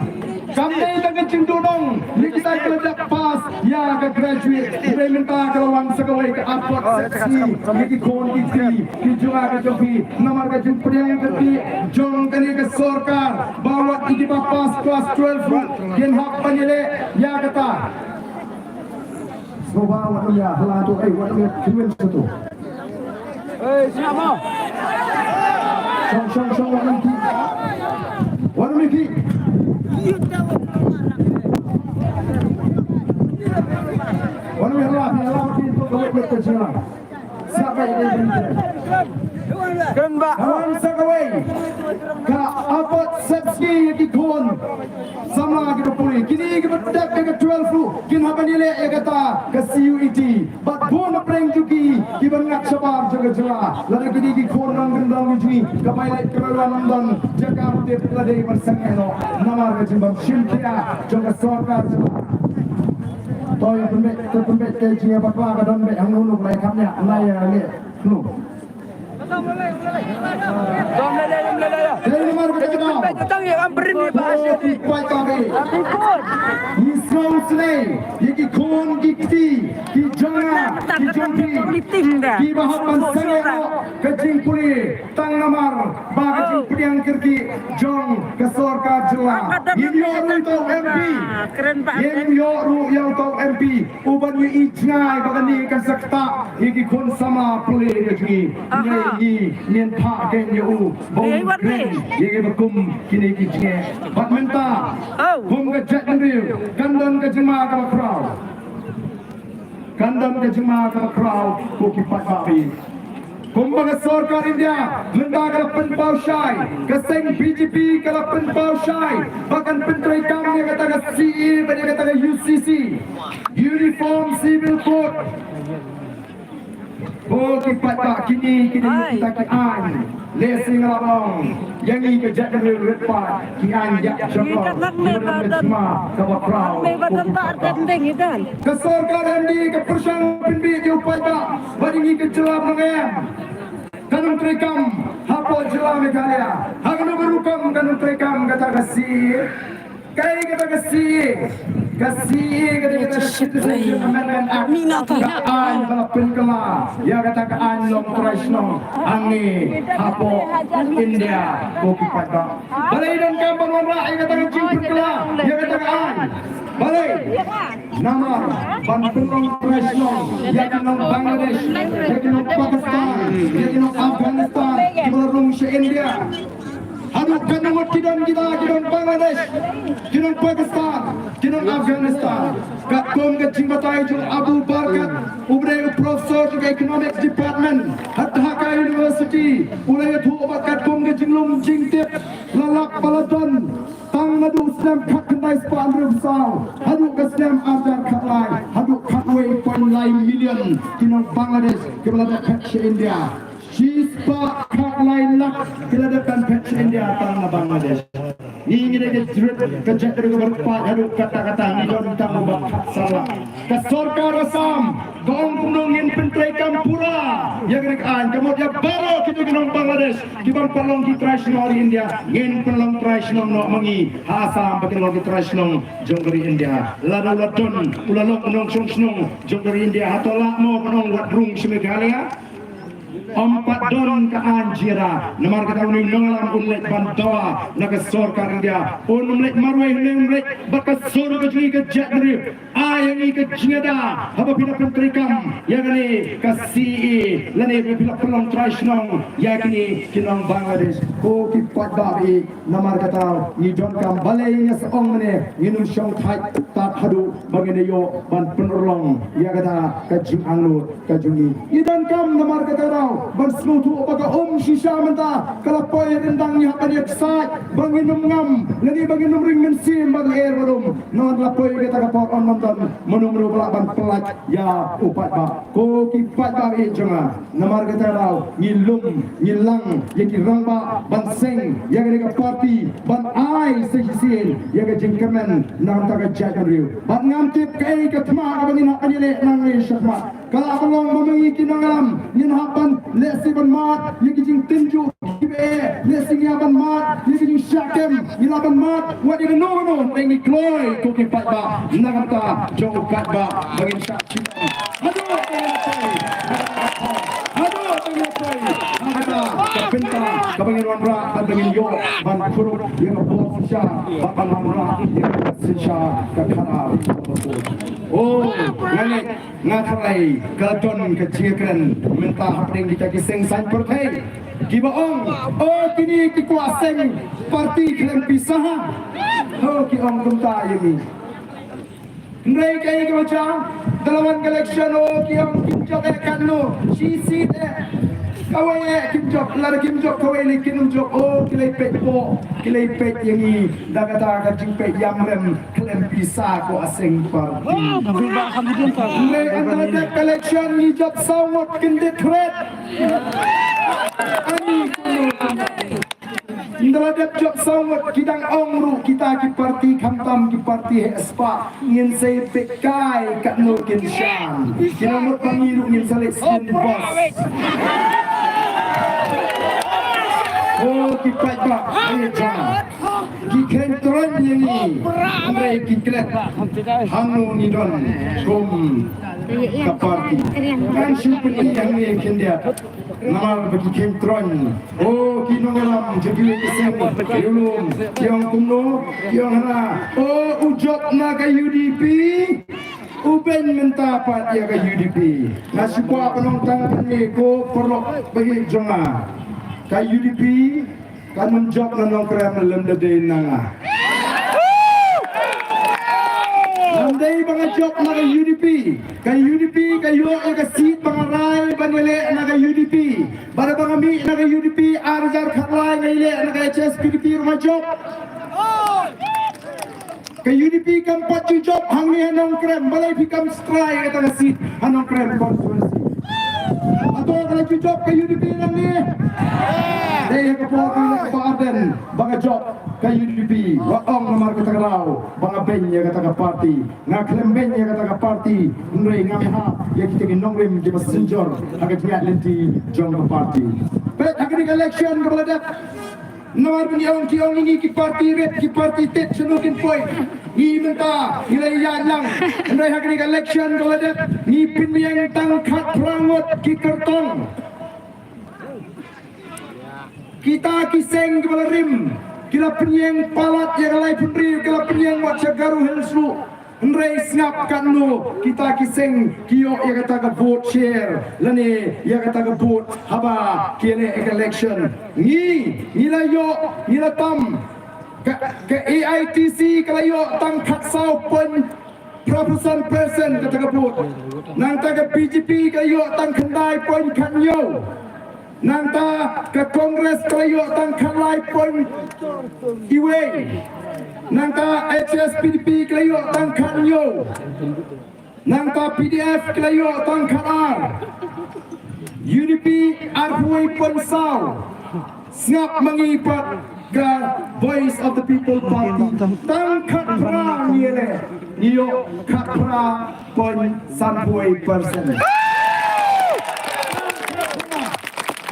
Kam dei tang ka jingduhnong ïa kita kiba la dep pass ïa ka graduate. Hynrei mynta ka la wan sa kawei ka apot sepsi ïa ki khun ki kti ki jong nga ki jong phi. Namar ka jingpdiang kyrkieh jong kane ka sorkar ba wat ïa kiba pass class twelve ruh kin hap ban ïaleh ïa kata. Sngewbha wat ïa hala tu, eh, wat ïa kiwin satu. Shong, shong, shong, wat ïa ki. Wat ïa ki. Wat ïa hala, hala ki tu ka wet wet ka jingla. Siapa ini? Kren ba. Awan sa kawei ka apot sepsi ïa ki khun samla kiba pule. Kine kiba dep ïa ka twelve ruh kin hap ban ïaleh ïa kata ka C U E T. Bad bun na pdeng jong ki kiba ngat shabar jong ka jylla. Lada kine ki khun nongkyndong jong ngi ka bai leit ka bai wan ym don jaka tip, la dei ban sangeh noh namar ka jingbym shim khia jong ka sorkar jylla. To ïa pynbeit, to pynbeit ka jingïabakla ka don beit hangno hangno, ka la ïa kham ïa la ïa leh hangno. Dei namar kata ka daw, pynbeit tang ïa ka amrin ni ba, oh, ki paidbah, ngi sngewsynei ïa ki khun ki kti ki jong nga ki jong phi kiba hap ban sangeh noh ka jingpule. Tang namar ba ka jingpdiang kyrkieh jong ka sorkar jylla. Ngim ïoh ruh ïa uto u M P. Ngim ïoh ruh ïa uto u M P uban ïohi jngai ba kane kan sa ktah ïa ki khun samla pule ka jong ngi. Ngi ngin phah kein ïa u ba un kren ïa kiba kum kine ki jingeh. Bad mynta kum ka jaitbynriew kan don ka jingma kaba khraw. Kan don ka jingma kaba khraw ko ki paidbah. Kumba ka sorkar India mynta ka la pynpaw shai, ka seng B J P ka la pynpaw shai ba kan pyntreikam ïa kata ka C A A bad ïa kata ka U C C, Uniform Civil Code. Ko ki paidbah, kine kine kita ki aiñ. Lehse nga la ong ïa ngi ka jaitbynriew rit paid, ki aiñ ïa jong ngi ka nang ne ka don jingma kaba khraw. Ka sorkar M D A ka pyrshang pynbieit ïa u paidbah bad ïa ngi ka jylla ba ngi em. Kan ym treikam hapoh jylla Meghalaya. Ha kano ka rukom kan ym treikam kata ka C A A? Kaei kata ka C A A? Ka C A A ka dei ka Citizenship Amendment Act, ka aiñ ba la pynkylla ïa kata ka aiñ long trai shnong hangne hapoh India, ko ki paidbah. Balei donkam ban wanrah ïa kata ka jingpynkylla ïa kata ka aiñ? Balei? Namar ban pynlong trai shnong ïa ki nong Bangladesh, ïa ki nong Pakistan, ïa ki nong Afghanistan kiba la rung sha India. Haduh katno ngut ki don kita, ki nong Bangladesh, ki nong Pakistan, ki nong Afghanistan. Katkum ka jingbatai jong Abu Barkat, uba dei u professor jong ka Economics Department ha Dhaka University, u la ïathuh ba katkum ka jinglum jingtip la lap ba la don tang naduh u snem khatkhyndai spah hynriewphew saw haduh ka snem arhajar khatlai, haduh khatwei point lai million ki nong Bangladesh kiba la dep phet sha India. Shispah khatlai lak ki la dep ban phet sha India tang na Bangladesh. Ngi, ngi dei ka jait, ka jaitbynriew kaba ryngkat haduh katta katta, ngi don tang ba khatsan lak. Ka sorkar Assam ka ong kumno, ngin pyntreikam pura ïa kane ka aiñ, ka mut ïa baroh kito ki nong Bangladesh kiba ym pat long ki trai shnong ri India, ngin pynlong trai shnong noh ma ngi ha Assam ba kin long ki trai shnong jong ka ri India. Lada u la don, u la long u nongshong shnong jong ka ri India, hato lah mo ban ong wat rung sha Meghalaya? Ym pat don ka aiñ jong ngi. Namar kata une u nongïalam un leit ban dawa na ka sorkar India. Un ym leit marwei, une un leit bad ka sur ka jong ngi ka jaitbynriew. Ai ïa ngi ka jingïada haba phi la pyntreikam ïa kane ka C A A lane ba phi la pynlong trai shnong ïa kine ki nong Bangladesh. Ko ki paidbah, namar kata ngi donkam, balei nga sa ong mynne, ngin ym shongthait tad haduh ba ngin ïoh ban pynurlong ïa kata ka jingangnud ka jong ngi. Ngi donkam namar kata ruh ban sngewthuh ba ka um shisha mynta ka la poi ryndang, ngi hap ban ïa ksaid ba ngin ym ngam lane ba ngin ym ring mynsiem ban lyer bad um. Namar la poi kata ka por, ym don mano mano ba lah ban pyllait ïa u paidbah. Ko ki paidbah jong nga, namar kata ruh ngi lum ngi lang ïa ki rangbah ban seng ïa kane ka party ban ai sa shisien ïa ka jingkyrmen na ka bynta ka jaitbynriew. Bad ngam tip kaei ka thma kaba ngin hap ban ïaleh nangne shakhmat. Ka lah ban long ba ma ngi ki nongïalam ngin hap ban lehse ban mad ïa ki jingtynjuh kiba eh, lehse ngi hap ban mad ïa ki jingshah kem, ngi lah ban mad wat ïa kano kano, hynrei ngi kloi, ko ki paidbah, na ka bynta jong u paidbah ba ngin shah sngewthuh. Haduh ba ngin poi, haduh ba ngin poi ha kata ka bynta kaba ngin wanrah bad ba ngin ïoh ban kurup ïa ka bor synshar bad ban wanrah ïa ka synshar ka khadar. Oh, nga ngeit, nga tharai ka la don ka jingkren mynta hapdeng kita ki seng saiñ pyrthei kiba ong, oh, kine ki kwah seng party khlem pisa. Oh, ki ong kumta ïa ngi. Hynrei kaei kaba jia, da la wan ka election, oh, ki ong kim jop eh katno, shi seat eh. Kawei eh kim jop, lada kim jop kawei lei kim jop, oh, ki lei peit poh, ki lei peit ïa ngi da kata ka jingpeit ïamrem khlem pisa, kwah seng party. Hynrei ynda la dep ka election ngi jop saw ngut, kyndit thret. Ani kumno kumno. Ynda la dep jop saw ngut ki dang ong ruh kita ki party, khamtam ki party heh spah, ngin sa ïa peit kai katno kin shang. Ki nang mut ba ngi ruh ngin sa leit skin bos. Oh, ki paidbah, eh, ja. Ki kheiñ troiñ ïa ngi, hynrei ki klet hangno ngi don kum ka party. Ngan shu pyni hangne khyndiat. Namar ba ki kheiñ troiñ. Oh, ki nongïalam jong kiwei ki seng, ki ong kumno, ki ong hana. Oh, u jop na ka U D P, u beiñ mynta pat ïa ka U D P. Nga shu kwah ban ong tang kane, ko paralok ba ïeit jong nga. Ka U D P kan ym jop na Nongkrem lymda dei na nga. Lymdei ba nga jop na ka U D P. Ka U D P ka ïoh ïa ka seat ba nga rai ban ïaleh na ka U D P. Bad haba nga mih na ka U D P ar hajar khatlai, nga ïaleh na ka H S P D P ruh nga jop. Ka U D P kam pat ju jop hangne ha Nongkrem, balei phi kam try kata ka seat ha Nongkrem constituency? Hato ka la ju jop ka U D P nangne? Dei ha ka por ka Bah Ardent ba ka jop ka U D P. Wat ong namar kata ka daw ba nga beiñ ïa kata ka party. Nga khlem beiñ ïa kata ka party, hynrei ngam ïahap ïa kita ki nongrim kiba synjor ha ka jingïaid lynti jong ka party. Peit ha kane ka election kaba la dep. Namar ba ngi ong, ki ong ïa ngi ki party rit, ki party tit, shano kin poi? Ngi mynta ngi la ïaid lang. Hynrei ha kane ka election ka la dep ngi pynïeng tang khatphra ngut ki kyrtong. Kita ki seng kiba la rim ki la pynïeng palat ïa ka laiphew hynriew, ki la pynïeng wat sha Garo Hills ruh. Hynrei sngap katno kita ki seng ki ïoh ïa kata ka vote share lane ïa kata ka vote haba ki ïaleh ïa ka election. Ngi, ngi la ïoh, ngi la tam. Ka, ka A I T C ka la ïoh tang khatsaw point phra percent kata ka vote. Nangta ka B J P ka la ïoh tang khyndai point khathynñiew. Nangta ka Congress ka la ïoh tang khatlai point iwei. Nangta H S P D P ka la ïoh tang khathynñiew. Nangta P D F ka la ïoh tang khatar. U D P arphew point saw. Sngap ma ngi pat ka Voice of the People Party tang khatphra ngi ïaleh, ngi ïoh khatphra point sanphew percent.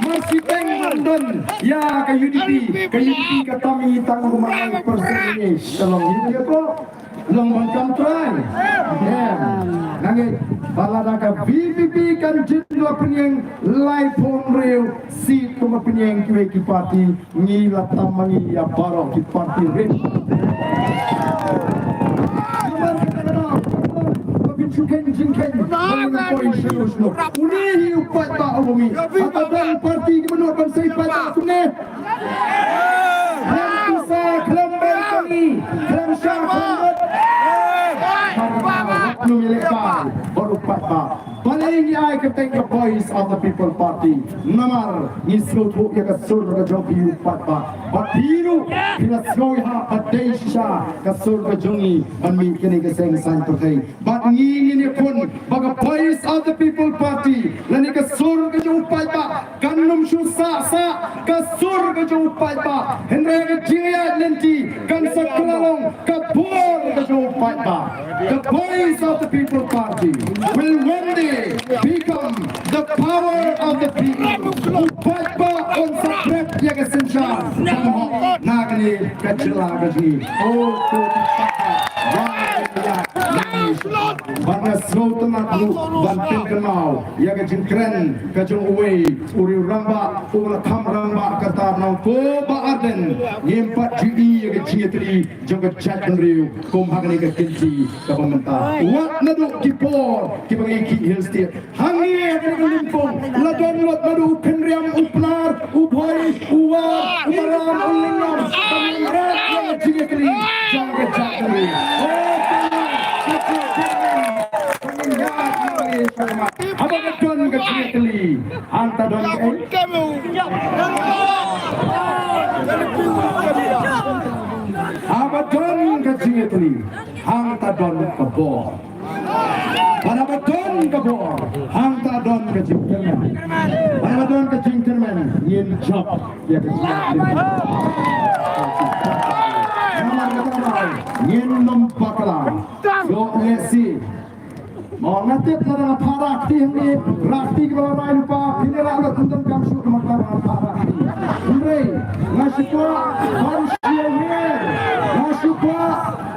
Mar shiteng ym don ïa ka U D P, ka U D P ka tam ïa tang kumba lai percent ïa ka long ïa ka. Long ban kam trai. Em. Nangne ba lada ka V P P kan jin la pynïeng laiphew hynriew seat kumba pynïeng kiwei ki party, ngi la tam ma ngi ïa baroh ki party rit. Namar kata ka daw, ba phin shu kheiñ jingkheiñ, ba ngin poi shano shano. Une hi u paidbah uba mih. Hata don party kiba nud ban sei paidbah kumne. Khlem pisa, khlem balcony, khlem sha, khlem lut. Wat nym ïalehkai bad u paidbah. Balei ngi ai kyrteng ka Voice of the People Party? Namar ngi sngewthuh ïa ka sur ka jong phi u paidbah. Bad phi ruh phi la sngewthuh ba dei shisha ka sur ka jong ngi ban mih kane ka seng saiñ pyrthei. Bad ngi ngin ïakhun ba ka Voice of the People Party lane ka sur ka jong u paidbah kan nym shu sah sah ka sur ka jong u paidbah. Hynrei ka jingïaid lynti kan sa kylla long ka bor ka jong u paidbah. The Voice of the People Party will one day become the power of the people. U paidbah un sa prep ïa ka synshar na kane ka jylla ka jong ngi. Oh, ko paidbah. Bad nga sngewtynnat ruh ban pynkynmaw ïa ka jingkren ka jong uwei u riew rangbah uba la kham rangbah kata, nong ko Bah Ardent. Ngim pat ju i ïa ka jingïatylli jong ka jaitbynriew kum ha kane ka kynti kaba mynta. Wat naduh ki por kiba ngi khih Hill State, hangne ha kane ka lympung la don lut naduh u Khynriam, u Pnar, u Bhoi, u War, u Maram, u Lyngnam. Ba ngin rat ïa ka jingïatylli jong ka jaitbynriew. Haba ka don ka jingïatylli, hangta don ka ei? Haba don ka jingïatylli, hangta don ka bor. Bad haba don ka bor, hangta don ka jingkyrmen. Bad haba don ka jingkyrmen, ngin jop ïa ka jingkyrmen. Namar kata ka daw, ngin nym bakla. Ïoh lehse. Mo nga tip lada nga phah rah kti hangne, rah kti kiba la rai lypa, phin ïa rah lut, ym donkam shuh namar kata ba nga phah rah kti. Hynrei nga shu kwah ban shu ïawer, nga shu kwah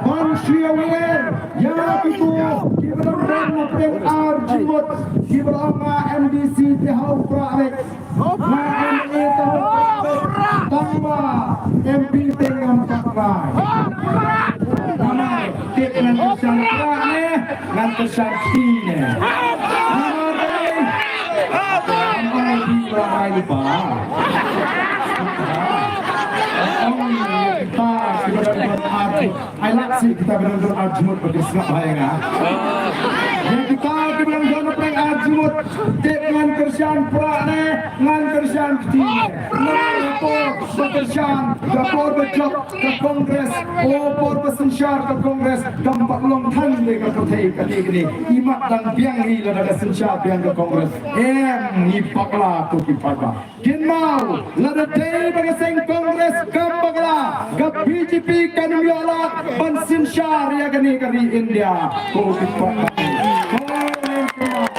ban shu ïawer ïa kito kiba dang don na pdeng ar jingmut, kiba la ong nga M D C te ha u Prah leh. Nga M L A te ha u Prah leh. Tang ba M P te ngam pat rai. Namar tip ngan kyrshan Prah ne, ngan kyrshan kti ne. Namar dei, namar dei ba ai ba. Ong kita kiba dang don ar jingmut. Ai lak sih kita kiba dang don ar jingmut ba kin sngap ha ïa nga. Ïa kita kiba dang don na pdeng ar jingmut, tip ngan kyrshan Prah ne, ngan kyrshan kti ne. Namar ha por ba kyrshan, ha por ba jop ka Congress, ha por ba synshar ka Congress, kam pat long than ïa ka pyrthei kane kane. Imat dang biang hi lada ka synshar biang ka Congress. Em, ngi bakla ko ki paidbah. Kynmaw, lada dei ba ka seng Congress kam bakla, ka B J P kan ym ïoh lad ban synshar ïa kane ka ri India. Ko ki paidbah. Ko kynmaw,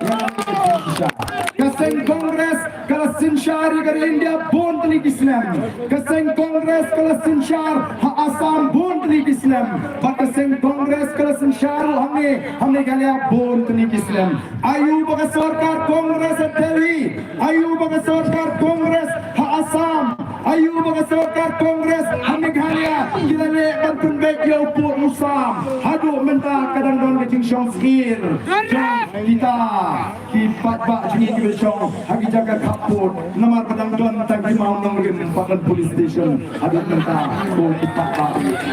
lada ka seng Congress ka la synshar synshar ïa ka ri India bun tylli ki snem. Ka seng Congress ka la synshar ha Assam bun tylli ki snem. Bad ka seng Congress ka la synshar hangne ha Meghalaya bun tylli ki snem. Aiu ba ka sorkar Congress ha Delhi, aiu ba ka sorkar Congress ha Assam, aiu ba ka sorkar Congress ha Meghalaya ki la leh ban pynbeit ïa u pud u sam. Haduh mynta ka dang don ka jingshong syier jong kita ki paidbah jong ngi kiba shong ha ki jaka khappud, namar ba dang don tang ki mawnongrim ba don police station haduh mynta. Ko ki paidbah,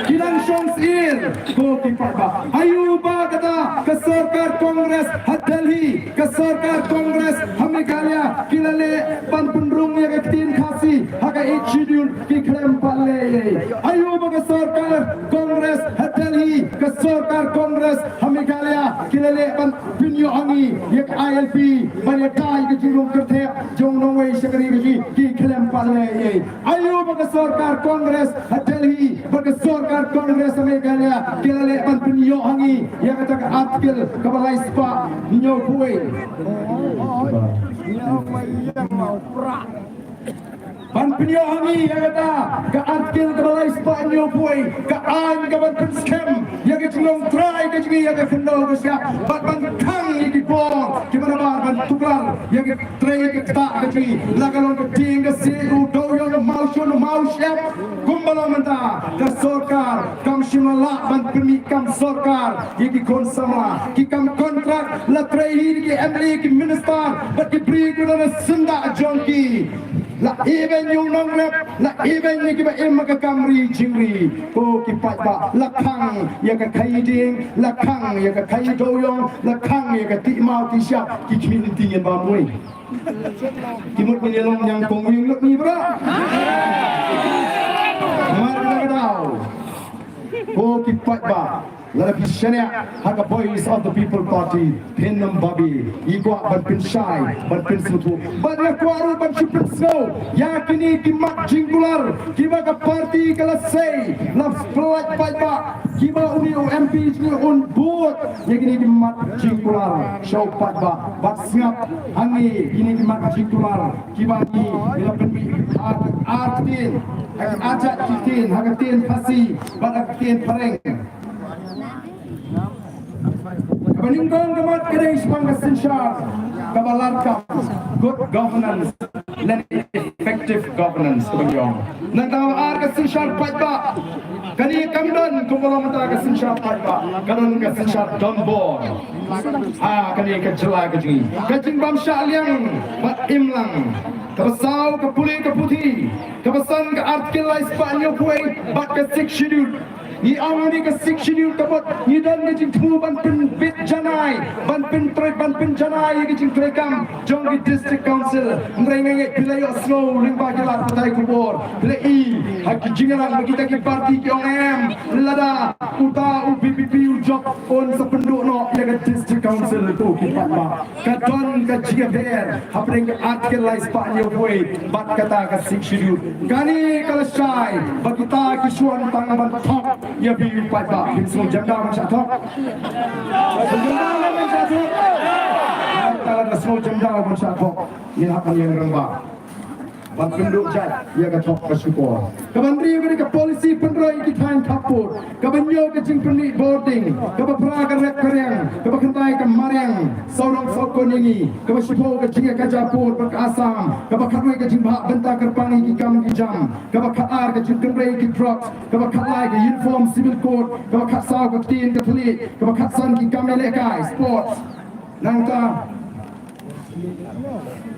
ki dang shong syier, ko ki paidbah. Aiu ba kata ka sorkar Congress ha Delhi, ka sorkar Congress ha Meghalaya ki la leh ban pynrung ïa ka ktien Khasi ha ka Eighth Schedule, ki khlem pat leh ei ei. Aiu ba ka sorkar Congress ha Delhi, ka sorkar Congress ha Meghalaya ki la leh ban pynïoh ha ngi ïa ka I L P ban ïada ïa ka jingrung kyrthep jong nongwei sha ka ri ka jong ngi, ki khlem pat leh ei ei. Aiu ba ka sorkar Congress ha Delhi bad ka sorkar Congress ha Meghalaya ki la leh ban pynïoh ha ngi ïa kata ka article kaba lai spah hynñiewphew wei. Ban pynïoh ha ngi ïa kata ka article kaba lai spah hynñiewphew wei, ka aiñ kaban pynskhem ïa ka jinglong trai ka jong ngi ïa ka khyndew ka shyiap, bad ban khang ïa ki bor kiba nabar ban tuklar ïa ka trei ka ktah ka jong ngi, la ka long ka tieng ka siej, u dewiong, u mawshun, u mawshyiap. Kumba long mynta ka sorkar kam shym la lah ban pynmih kam sorkar ïa ki khun samla, ki kam kontrak, la trei hi da ki M L A, ki minister bad ki briew kiba don ha syndah jong ki. La ibeiñ ïa u nongrep, la ibeiñ ïa kiba im ha ka kam ri jingri. Ko ki paidbah, la khang ïa ka khaii dieng, la khang ïa ka khaii dewiong, la khang ïa ka tih maw tih shyiap, ki khmih lynti ngin bam wei. Ki mut ngin ïalong ñiangkong wing lut ngi bra. Mar ka daw. Ko ki paidbah, lada phi shaniah ha ka Voice of the People Party, phin ym babe, ngi kwah ban pynshai, ban pynsngewthuh. Bad nga kwah ruh ban shu pynsngew ïa kine ki mat jingkular kiba ka party ka la sei, la pynlait paidbah, kiba une u M P jong ngi un bud ïa kine ki mat jingkular sha u paidbah. Bad sngap hangne kine ki mat jingkular kiba ngi la pynmih ha ki ar ktien, ha ki ar jait ki ktien, ha ka ktien Khasi bad ha ka ktien Phareng. Kaba nyngkong ka mat ka dei shaphang ka synshar kaba lad kam, good governance lane effective governance kaba ngi ong. Nangta kaba ar ka synshar paidbah. Kane kam don kumba long mynta ka synshar paidbah, ka don ka synshar donbor ha kane ka jylla ka jong ngi. Ka jingbym shah liang bad imlang. Kaba saw ka pule ka puthi. Kaba san ka article lai spah hynñiewphew wei bad ka Sixth Schedule. Ngi ong ïa ka Sixth Schedule ka mut ngi don ka jingthmu ban pynbit janai, ban pyntrei, ban pynjanai ïa ka jingtrei kam jong ki District Council. Hynrei nga ngeit phi la ïohsngew lyngba ki lad pathai khubor, phi la i ha ki jingïalang ba kita ki party ki ong em, lada uta u V P P u jop un sa pynduh noh ïa ka District Council, to ki paidbah. Ka don ka jingïapher hapdeng ka article lai spah hynñiewphew wei bad kata ka Sixth Schedule. Kane ka la shai ba kita ki shu wan tang ban thok ïa phi u paidbah. Phin sngew jam da ban shah thok? Sngew jam da ban shah thok? Ka la sngew jam da ban shah thok, ngin hap ban ïeng rangbah ban pynduh jait ïa ka thok ka shukor. Kaba hynriew ka dei ka policy pynroi ki thaiñ khappud. Kaba hynñiew ka jingpynmih bording. Kaba phra ka rep ka riang. Kaba khyndai ka mariang sawdong sawkun ïa ngi. Kaba shiphew ka jingïakajia pud bad ka Assam. Kaba khatwei ka jingbthah bynta kyrpang ïa ki kam ki jam. Kaba khatar ka jingkynrei ki drugs. Kaba khatlai ka Uniform Civil Code. Kaba khatsaw ka ktien ka thylliej. Kaba khatsan ki kam ïalehkai, sports. Nangta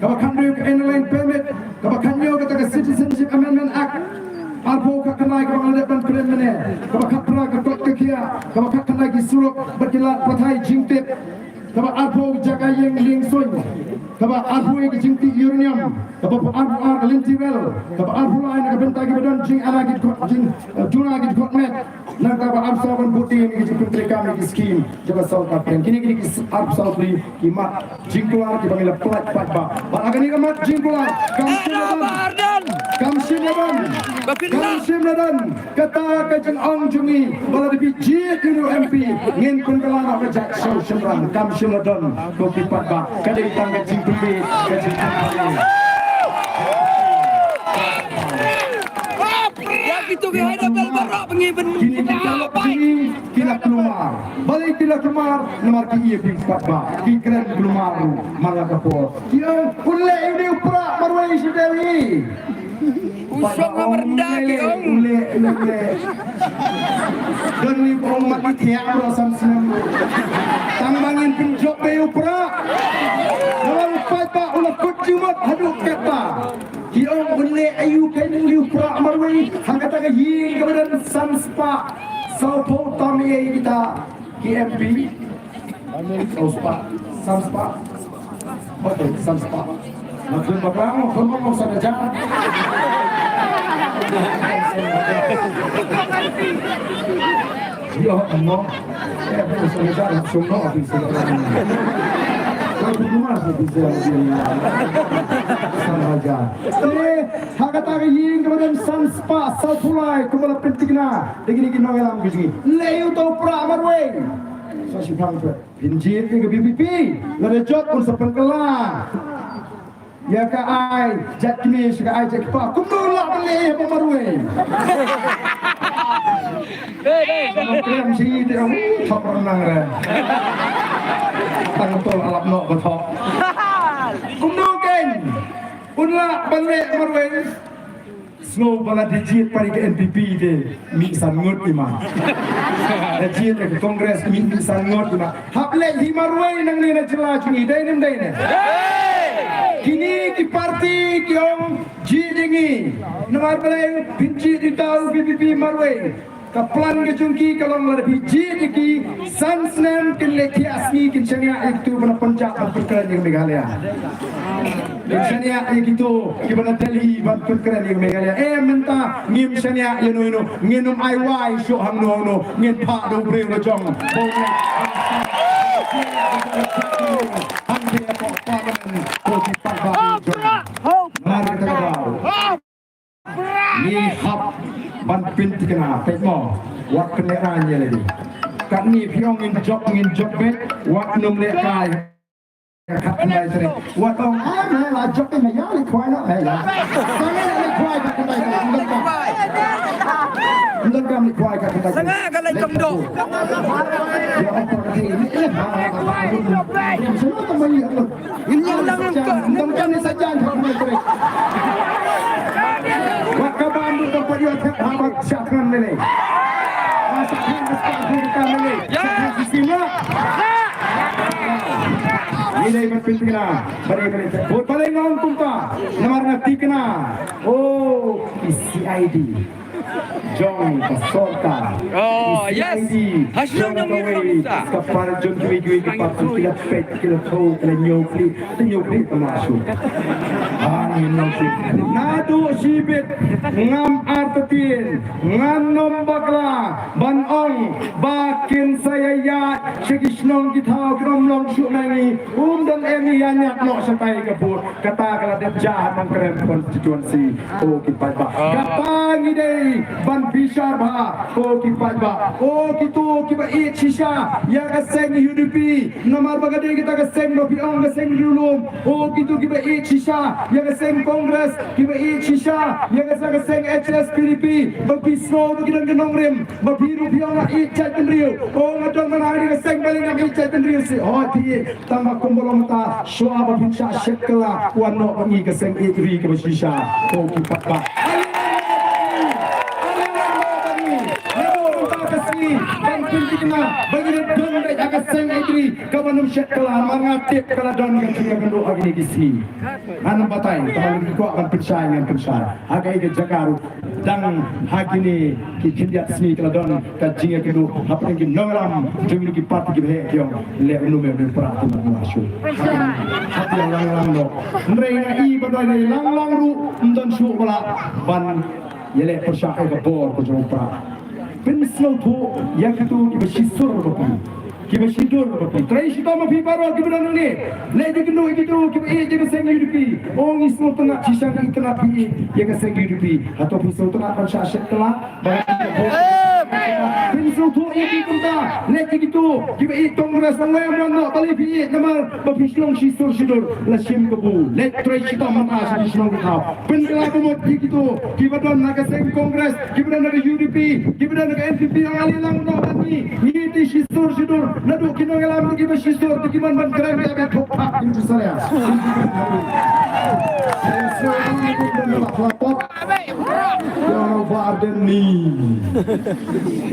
kaba khathynriew ka Inner Line Permit, kaba khathynñiew kata ka Citizenship Amendment Act arphew khatkhyndai kaba nga la dep ban kren mynne, kaba khatphra ka koit ka khiah, kaba khatkhyndai ki surok bad ki lad pathai jingtip, kaba arphew jaka ïeng lieng suiñ, kaba arphew ka jingtih uranium, kaba arphew ar ka lynti rel, kaba arphew lai na ka bynta kiba don jingana ki dkhot jing, eh, duna ki dkhot met, nangta kaba arphew saw ban bud ïa ki jingpyntreikam ïa ki skim jong ka sorkar pdeng. Kine kine ki arphew saw tylli ki mat jingkular kiba ngi la pynlait paidbah. Bad ha kane ka mat jingkular kam shym la don, kam shym la don, kam shym la don kata ka jingong jong ngi ba lada phi jied ïa une u M P ngin pynkylla noh ka jait sha u shynrang. Kam shym la don ko ki paidbah. Ka dei tang ka jingpynbeit, ka jingpynbeit. Kito ki hai da bel baroh ba ngi ban. Kine ki talok jong ngi ki la kulmar. Balei ki la kulmar? Namar ki ïa phi pat ba ki kren kulmar ruh man la ka por. Ki ong, un leh ïa une u Prah marwei sha Delhi. U shong ha baranda ki ong. Un leh, un leh. Don ni ong mat ki thiah baroh san snem. Tang ba ngin pynjop ïa u Prah. Namar u paidbah u la kut jingmut haduh katta. Ki ong un leh aïu kein une u Prah marwei, ha kata ka ïing kaba don san spah sawphew tam ïa kita ki M P. Saw spah, san spah. Okay, san spah. Maklum bakla, maklum, maklum, san hajar. Ïoh, ano. Eh, bro, san hajar, sum noh, habis san hajar. Kalau aku rumah, saya bisa, saya bisa. San hajar. Eh, ha kata ka ïing kaba don san spah sawphew lai, kumba la pynthikna da kine ki nongïalam ki jong ngi. Leh ïa uto u Prah marwei. Sa shi phang phet. Pynjied ïa ka V P P. Lada jop un sa pynkylla. Ïa ka ai jait kmie sha ka ai jait kpa. Kumno lah ban leh ïa ba marwei. Hey, hey, hey. Ngam kren shi te, ong thok rang nang re. Tang to alap noh ba thok. Kumno kein un lah ban leh marwei. Sngew ba la da jied pat ïa ka N P P te mih san ngut i ma. Da jied ïa ka Congress mih, mih san ngut i ma. Hap leh hi marwei nangne na jylla jong ngi, dei ne ym dei ne? Kine ki party ki ong jied ïa ngi. Namar balei phin jied ïa uta u V P P marwei? Ka plan ka jong ki ka long lada phi jied ïa ki san snem kin leh thiah sngi kin shaniah ïa kito ba na Punjab ban pynkren ïa ka Meghalaya. Kin shaniah ïa kito kiba na Delhi ban pynkren ïa ka Meghalaya. Eh, mynta ngim shaniah ïa no ïa no, ngin ym ai wai shuh hangno hangno, ngin phah da u briew la jong. Ba u ngeit. Hangta ko permanent ko ki paidbah jong. Mar kata ka daw. Ngi hap ban pynthikna, peit mo, wat pynlehrain ïa lade. Katne phi ong ngin jop, ngin jop beit, wat nym lehkai. Ka khyndai tarik. Wat ong, ah, me la jop me ïa lehkai noh me ïa. Sangeh lehkai ka khyndai tarik. Ym donkam lehkai ka khyndai tarik. Sangeh ka lehkai jong doh. Ïa, ong, ngin ïa lang lang. Ym don kane sa jan ha kane trei. Wat ka ban duk ka padiat ka ha ba shakran lele. Ha shakran ka shakran ka lele. Shakran sisi la. Ni dei ban pyntikna. Bari bari. Bud balei nga ong kumta. Namar nga tikna. Oh, C I D. Jong ka sorkar. Oh, yes. Ha shnong jong ngi ruh sa. Ka par jong kiwei kiwei ki par ki la peit, ki la thaw, ki la ñiew khlieh, ki ñiew khlieh tang ma shu. Ha ngi nong shu. Naduh shibit ngam artatien, ngan ym bakla ban ong ba kin sa ïa ïaid sha ki shnong ki thaw, ki ym long shuh ma ngi. Um don em ïa ñiad noh shatai ka vote. Kata ka la dep jia ha Nongkrem constituency. O ki paidbah. Kata ngi dei ban bishar bha. O ki paidbah. O kito kiba ïeit shisha ïa ka seng U D P. Namar ba ka dei kita ka seng ba phi ong ka seng riewlum. O kito kiba ïeit shisha ïa ka seng Congress, kiba ïeit shisha ïa ka seng, ka seng H S P D P. Ba phi sngew ba ki don ka nongrim. Ba phi ruh phi ong nga ïeit jaitbynriew. O nga don mana ïa ka seng ba lei ngam ïeit jaitbynriew seh. Hooid phi ïeit. Tang ba kumba long mynta shuwa ba phin shah shet kylla, wan noh bad ngi ka seng ïeit ri kaba shisha. Ko ki paidbah. Ale ngan noh bad ngi. Naduh mynta ka sngi ban pynthikna ba ngin don beit ha ka seng ïeit ri kaba nym shet kylla, namar nga tip ka la don ka jingïakynduh ha kine ki sngi. Ngan ym batai, tang ba ngi kwah ban pynshai ngan pynshai. Ha kaei ka jaka ruh. Dang ha kine ki khyndiat sngi ka la don ka jingïakynduh hapdeng ki nongïalam jong kine ki parti kiba heh ki ong leh uno me uno pra tu ma shu. Hap ïa lang lang noh. Hynrei nga i ba dei lang lang ruh ym don shuh ba lah ban ïaleh pyrshah ïa ka bor ka jong u pra. Pynsngewthuh ïa kito kiba shisur ba phi. Kiba shidur ba phi. Trei shitom ma phi baroh kiba don hangne. Leh ïakynduh ïa kito kiba ïeit ïa ka seng U D P. Ong i sngewtynnat shisha i tynnat phi ïeit ïa ka seng U D P. Hato phi sngewtynnat ban shah shet kylla. Ba phi sngewthuh ïa ki kumta. Leit ïa kito kiba ïeit Congress, ong em wan noh, balei phi ïeit? Namar ba phi shnong shi sur shi dur. La shim kabu, leit trei shitom mynta sha ki shnong ki thaw. Pynkylla ka mut ïa kito kiba don na ka seng Congress, kiba don na ka U D P, kiba don na ka N P P, ong ale lang noh bad ngi. Ngi te shi sur shi dur, naduh ki nongïalam te kiba shi sur, te ki mon ban kren ïa ka thok phak ki tu saria. Ïa, ong ba den ni.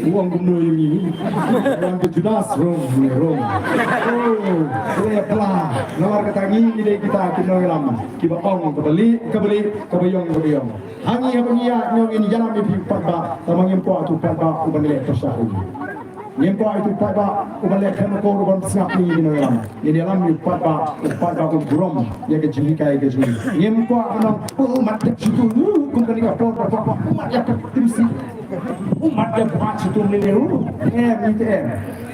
U ong kumno ïa ngi? U ong ka Judas, wrong, wrong. Oh, khlem pla. Namar kata ngi, ngi dei kita ki nongïalam kiba ong kaba lieh, kaba lieh, kaba ïong, kaba ïong. Ha ngi haba ngi ïa, ngi ong ngin ïalam ïa phi u paidbah, tangba ngim kwah uto u paidbah uban leh pyrshah ïa ngi. Ngim kwah uto u paidbah uban leh khlem akor, uban sngap ïa ngi ki nongïalam. Ngin ïalam ïa u paidbah, u paidbah u burom ïa ka jinghikai ka jong ngi. Ngim kwah ban ong, u mat ïap shitom, kum kane ka por, por, por, por, u mat ïap tim si. U mat ïap, u mat shitom lei lei, u. Em, ngi te em.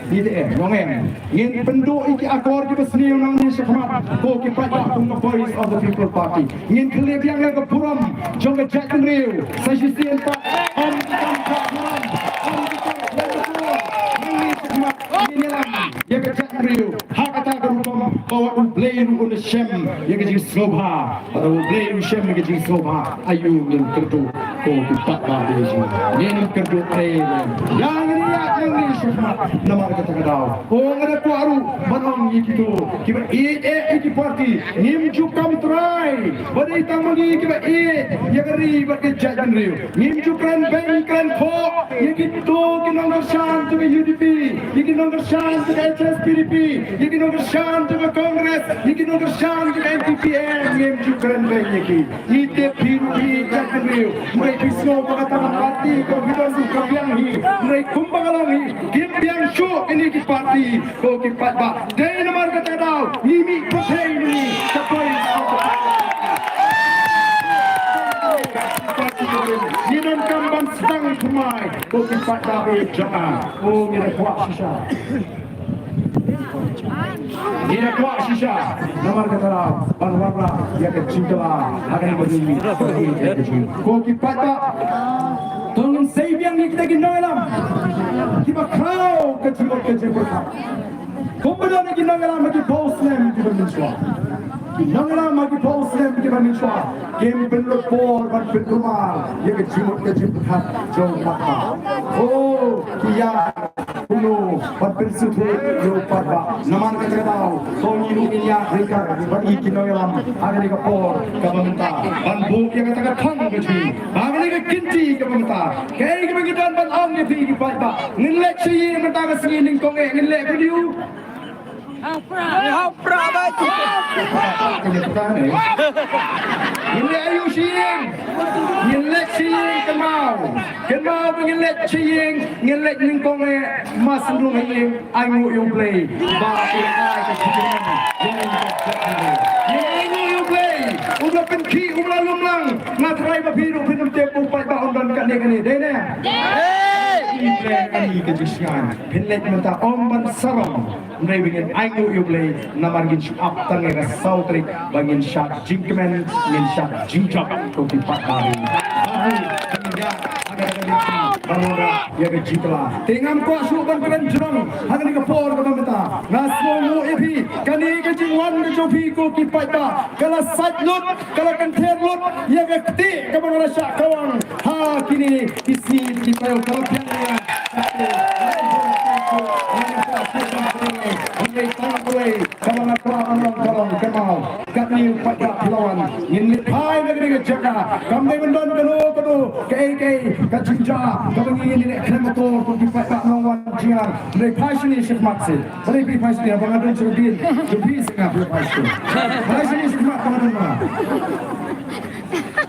Ngi te em, ngi ong em. Ngin pynduh ïa ki akor kiba sniew nangne shakhmat, ko ki paidbah kum ka Voice of the People Party. Ngin khyllipbiang ïa ka burom jong ka jaitbynriew sa shisien pat. Ym ki kam ka burom, ym ki kam ka burom. Nangne shakhmat ngin ïalam ïa ka jaitbynriew ha kata ka rukom ba wat U Blei ruh un shem ïa ka jingsngewbha. Bad U Blei u shem ïa ka jingsngewbha. Aïu ngin kyrduh, ko ki paidbah, aïu ngin kyrduh, eh. Ïa ngin ïa ngin shakhmat namar kata ka daw. Ko nga da kwah ruh ban ong ïa kito kiba ïeit eh ïa ki party, ngim ju kam trai ba dei tang ma ngi kiba ïeit ïa ka ri bad ka jaitbynriew. Ngim ju kren beiñ kren khoh ïa kito ki nongkyrshan jong ka U D P, ïa ki nongkyrshan jong ka H S P D P, ïa ki nongkyrshan jong ka Congress, ïa ki nongkyrshan jong ka N P P. Ngim ju kren beiñ ïa ki. Ngi tip phi ruh phi ïeit jaitbynriew. Hynrei phi sngew ba kata ka party kaba phi don ruh ka biang hi. Hynrei kumba ka long hi, kim biang shuh kine ki party, ko ki paidbah. Dei namar kata ka daw ngi mih pyrthei ngi ka poi. Ngi donkam ban sdang thymmai, ko ki paidbah jong nga. O, ngi da kwah shisha. Ngi da kwah shisha namar kata ka daw ban wanrah ïa ka jingkylla ha kane ka jingmih. Ko ki paidbah, to ngin sei biang ïa kita ki nongïalam kiba khraw ka jingmut ka jingpyrkhat. Kumba don ki nongïalam ha ki phew snem kiba mynshuwa. Ki nongïalam ha ki phew snem kiba mynshuwa kim pynlut por ban pynkulmar ïa ka jingmut ka jingpyrkhat jong u paidbah. O, ki ïa kumno ban pynsngewthuh ïa u paidbah. Namar kata ka daw, to ngi ruh ngin ïa ryngkat bad ki nongïalam ha kane ka por kaba mynta ban buh ïa kata ka thong ka jong ngi, ha kane ka kynti kaba mynta. Kaei kaba ngi don ban ong ïa phi ki paidbah, ngin leit sha ïing mynta ka sngi nyngkong eh, ngin leh video. Ngin leh aïu sha ïing? Ngin leit sha ïing kynmaw. Kynmaw ba ngin leit sha ïing, ngin leit nyngkong eh, mas nong ha ïing, ainguh ïa U Blei ba u la ai ka jingkmen ïa ngi. Ngin ainguh ïa U Blei, u la pynkhih, u la lum lang. Nga tharai ba phi ruh phin ym tip u paidbah un don kane kane, dei ne? Dei. U Blei ai ka jingshngaiñ. Phin leit mynta ym ban sarong. Hynrei ba ngin ainguh ïa U Blei namar ngin shu ap tang ïa ka saw tarik ba ngin shah jingkmen, ngin shah jingjop, ko ki paidbah. Ba ngin ïa ka jingkylla. Te ngam kwah shuh ban kren jrong ha kane ka por kaba mynta. Nga sngewnguh ïa phi, kane ka jingwan ka jong phi ko ki paidbah ka la sait lut, ka la kynther lut ïa ka kti kaba nga la shah kawang ha kine ki sngi ki taïew. Ka la phiang ïa nga. Hynrei tang kawei kaba nga kwah ban ong ka long, kynmaw, katne pat ka phi la wan, ngin leit phai na kane ka jaka. Kam dei ban don kano kano kaei kaei ka jingjia kaba ngi ngin leh khlem ator, ko ki paidbah nongwan jingïalang. Hynrei phai shane shakhmat seh. Balei phi phai shane? Ba nga don sha ka dien jong phi seh, nga phi phai shane. Phai shane shakhmat, ba nga don ma.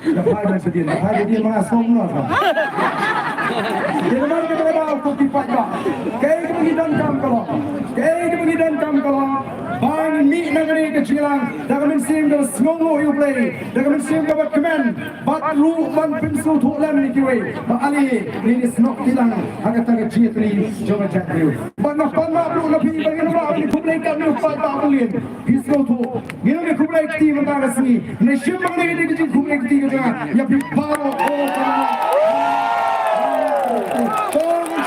Ïa phai ban sdien, ïa phai sdien, ma nga sngewbha. Ïa namar kata ka daw ko ki paidbah, kaei kaba ngi donkam ka long, kaei kaba ngi donkam ka long ba ngin mih na kane ka jingïalang da ka mynsiem kaba sngewnguh ïa U Blei, da ka mynsiem kaba kmen, bad ruh ban pynsngewthuh lem ïa kiwei ba ale ngin ïasnoh kti lang ha kata ka jingïatylli jong ka jaitbynriew. Bad nga pan map ruh na phi ba ngin ym lah ban khublei katne u paidbah ba lin. Phi sngewthuh, ngin ym khublei kti mynta ka sngi. Ngin shim ba kane ka dei ka jingkhublei kti ka jong nga ïa phi baroh.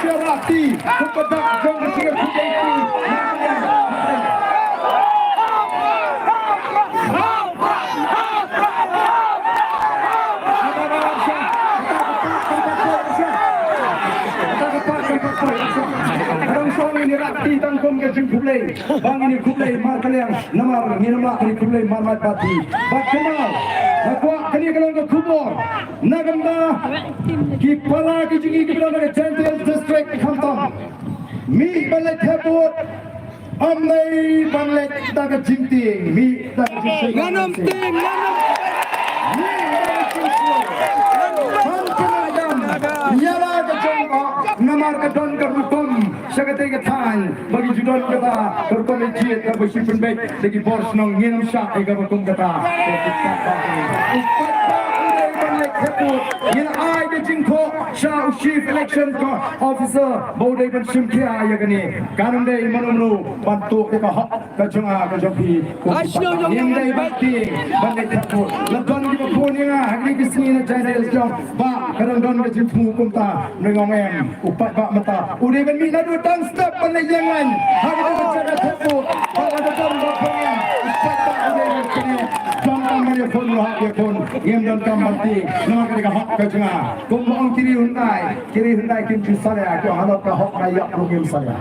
Ïa la ti, ka padak jong ka jingkhublei ti. Ka dang shong ïa la ti tang kum ka jingkhublei. Ba ngin ïa khublei markylliang namar ngin ym lah ban ïa khublei marmite bad ti. Bad kumno, nga kwah kane ka long ka khubor na ka bynta ki para ki jong ngi kiba don ha ka Jaintia Hills District khamtam. Mih ban leit thep vote, ym dei ban leit da ka jingtieng, mih da ka jingtieng. Ngan ym tieng, ngan ym. Mih da ka jingtieng. Ban pynïadei ïa la ka jong ka, namar ka don ka rukom sha katei ka thaiñ ba ki ju don kata ka rukom ïa jied kaba shu pynbeit da ki bor shnong. Ngin ym shah ïa kaba kum kata. Ngin ai ka jingthoh sha u Chief Election Officer ba u dei ban shim khia ïa kane. Kan ym dei mano mano ban tuh ïa ka hok ka jong nga ka jong phi. Ngim dei ban tieng ban leit thep vote. La don kiba phone ïa nga ha kine ki sngi na Jaintia Hills District ba ka dang don ka jingthmu kumta. Nga ong em, u paidbah mynta u dei ban mih naduh tang step ban leit ïeng lain ha kata ka jaka thep vote. Ba la ka don ba phone em, u paidbah u dei ban kane. Donkam ban ïakhun, ïakhun. Ngim donkam ban tieng namar kane ka hok ka jong nga. Kumba ong ki riew hyndai, ki riew hyndai kim ju salia, ki ong halor ka hok ka ïap ruh ngim salia.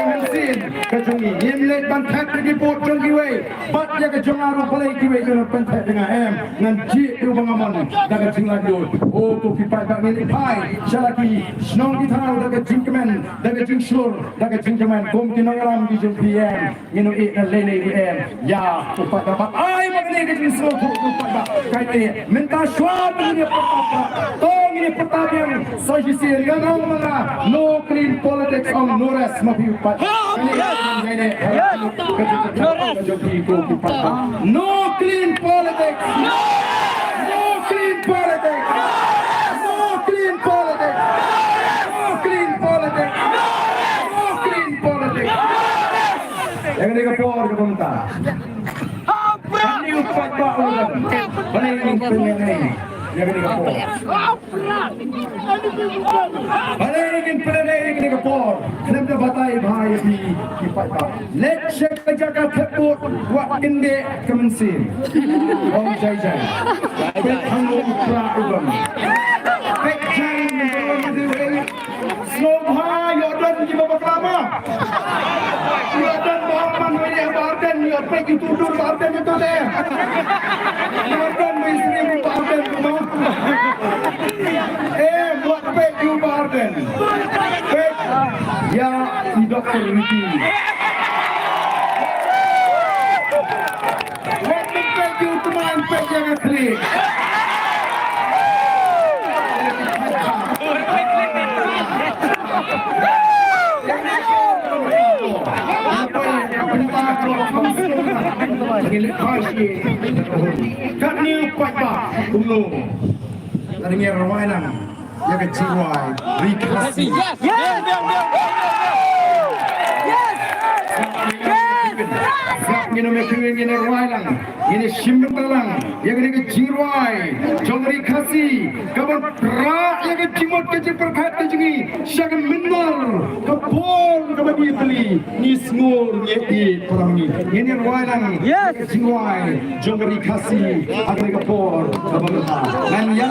Mynsiem ka jong ngi, ngim leit ban thep ïa ki vote jong kiwei. Bad ïa ka jong nga ruh balei kiwei kin pynthep ïa nga, em. Ngan jied ïa uba nga mon da ka jinglaitluid. O ko ki paidbah, ngin ïa phai sha la ki shnong ki thaw da ka jingkmen, da ka jingshlur, da ka jingkmen kum ki nongïalam ki jong phi, em. Ngin ïa ïeh na lei lei ruh, em. Ïa u paidbah, ai ma kane ka jingsngewthuh u paidbah. Kaei mynta shuwa ngin ïa pyrta, to ngin ïa pyrta biang. Sa shisien nga ong ma nga, no clean politics, ong no rest ma phi u paidbah. Kane ka jingkmen. No clean politics. No clean politics. No clean politics. No clean politics. No clean politics. Ïa kane ka por ka bynta. Kane u paidbah u ong. Balei ngin pynlehnoh ïa kane ka por? Balei ngin pynlehnoh ïa kane ka por? Khlem da batai bha ïa phi ki paidbah. Leit sha ka jaka thep vote, wat kyndit ka mynsiem. Ong jai jai. Peit hangne u pra u bam. Peit jai. Sngewbha ïoh don kiba bakla ma. Ïoh don ba man ba ïa Bah Ardent, ïoh peit ïa u dur Bah Ardent ïa u te. Ïoh don ba ïa sini Bah Ardent ma. Eh, wat peit ïa u Bah Ardent. Peit ïa i Doktor Ricky. Wat peit ïa u Tymmen, peit ïa nga khlieh. Katne u paidbah kumno. Ngi rwai lang ïa ka jingrwai Ri Khasi. Yes! Yes! Yes! Yes! Ngin ym ïa, ngin ïa rwai lang. Ngin ïa shim bynta lang ïa kane ka jingrwai jong Ri Khasi, kaban rah ïa ka jingmut ka jingpyrkhat ka jong ngi sha ka mynder ka por kaba ngi ïatylli, ngi sngur ngi ïeit para ngi. Ngin ïa rwai lang ïa ka jingrwai jong Ri Khasi ha kane ka por kaba mynta. Ngan ïa,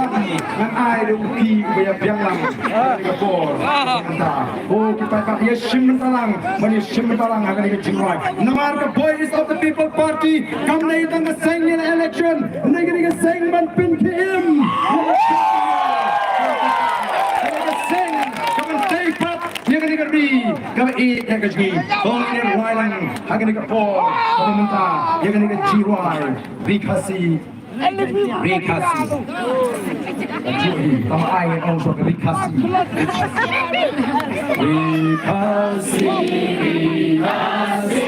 ngan ai da u kti uba ïa biang lang ha kane ka por kaba mynta. O ki paidbah, ïa shim bynta lang, ban ïa shim bynta lang ha kane ka jingrwai. Namar ka Voice of the People Party kam dei tang ka seng ïa la election, hynrei ka dei ka seng ban pynkhie im. Ka dei ka seng kaban tei pat ïa kane ka ri kaba ïeit ïa ka jong ngi. To ngin ïa rwai lang ha kane ka por kaba mynta ïa kane ka jingrwai Ri Khasi. Ri Khasi. Tang ai ong sha Ri Khasi. Ri Khasi, Ri Khasi.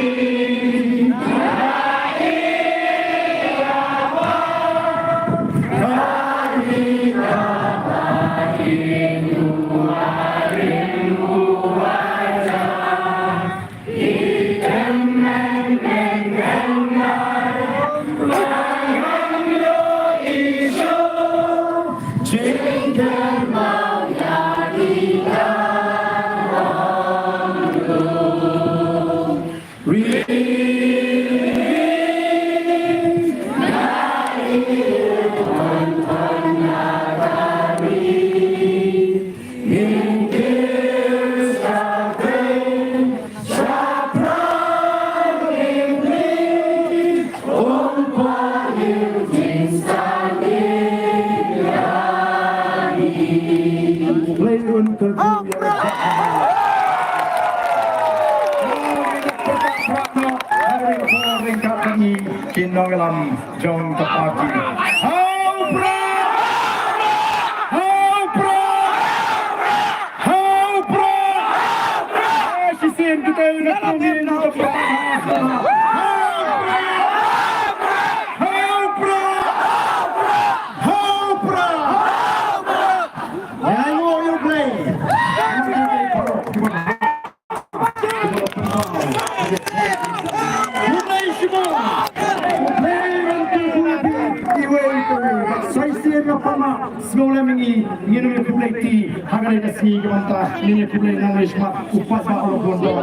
ki nongïalam jong ka party. Ha u Prah! Ha u Prah! Ha u Prah! Ai shisien kita ïa u na kong ïa u na Prah. Ha u Prah! Ha u Prah! Ha u Prah! Ïa u ïa u Blei. Sngewlem ngi ngin ïa khublei ti ha kane ka sngi ka bynta ngin ïa khublei nang lei shmat u paidbah u la bun doh.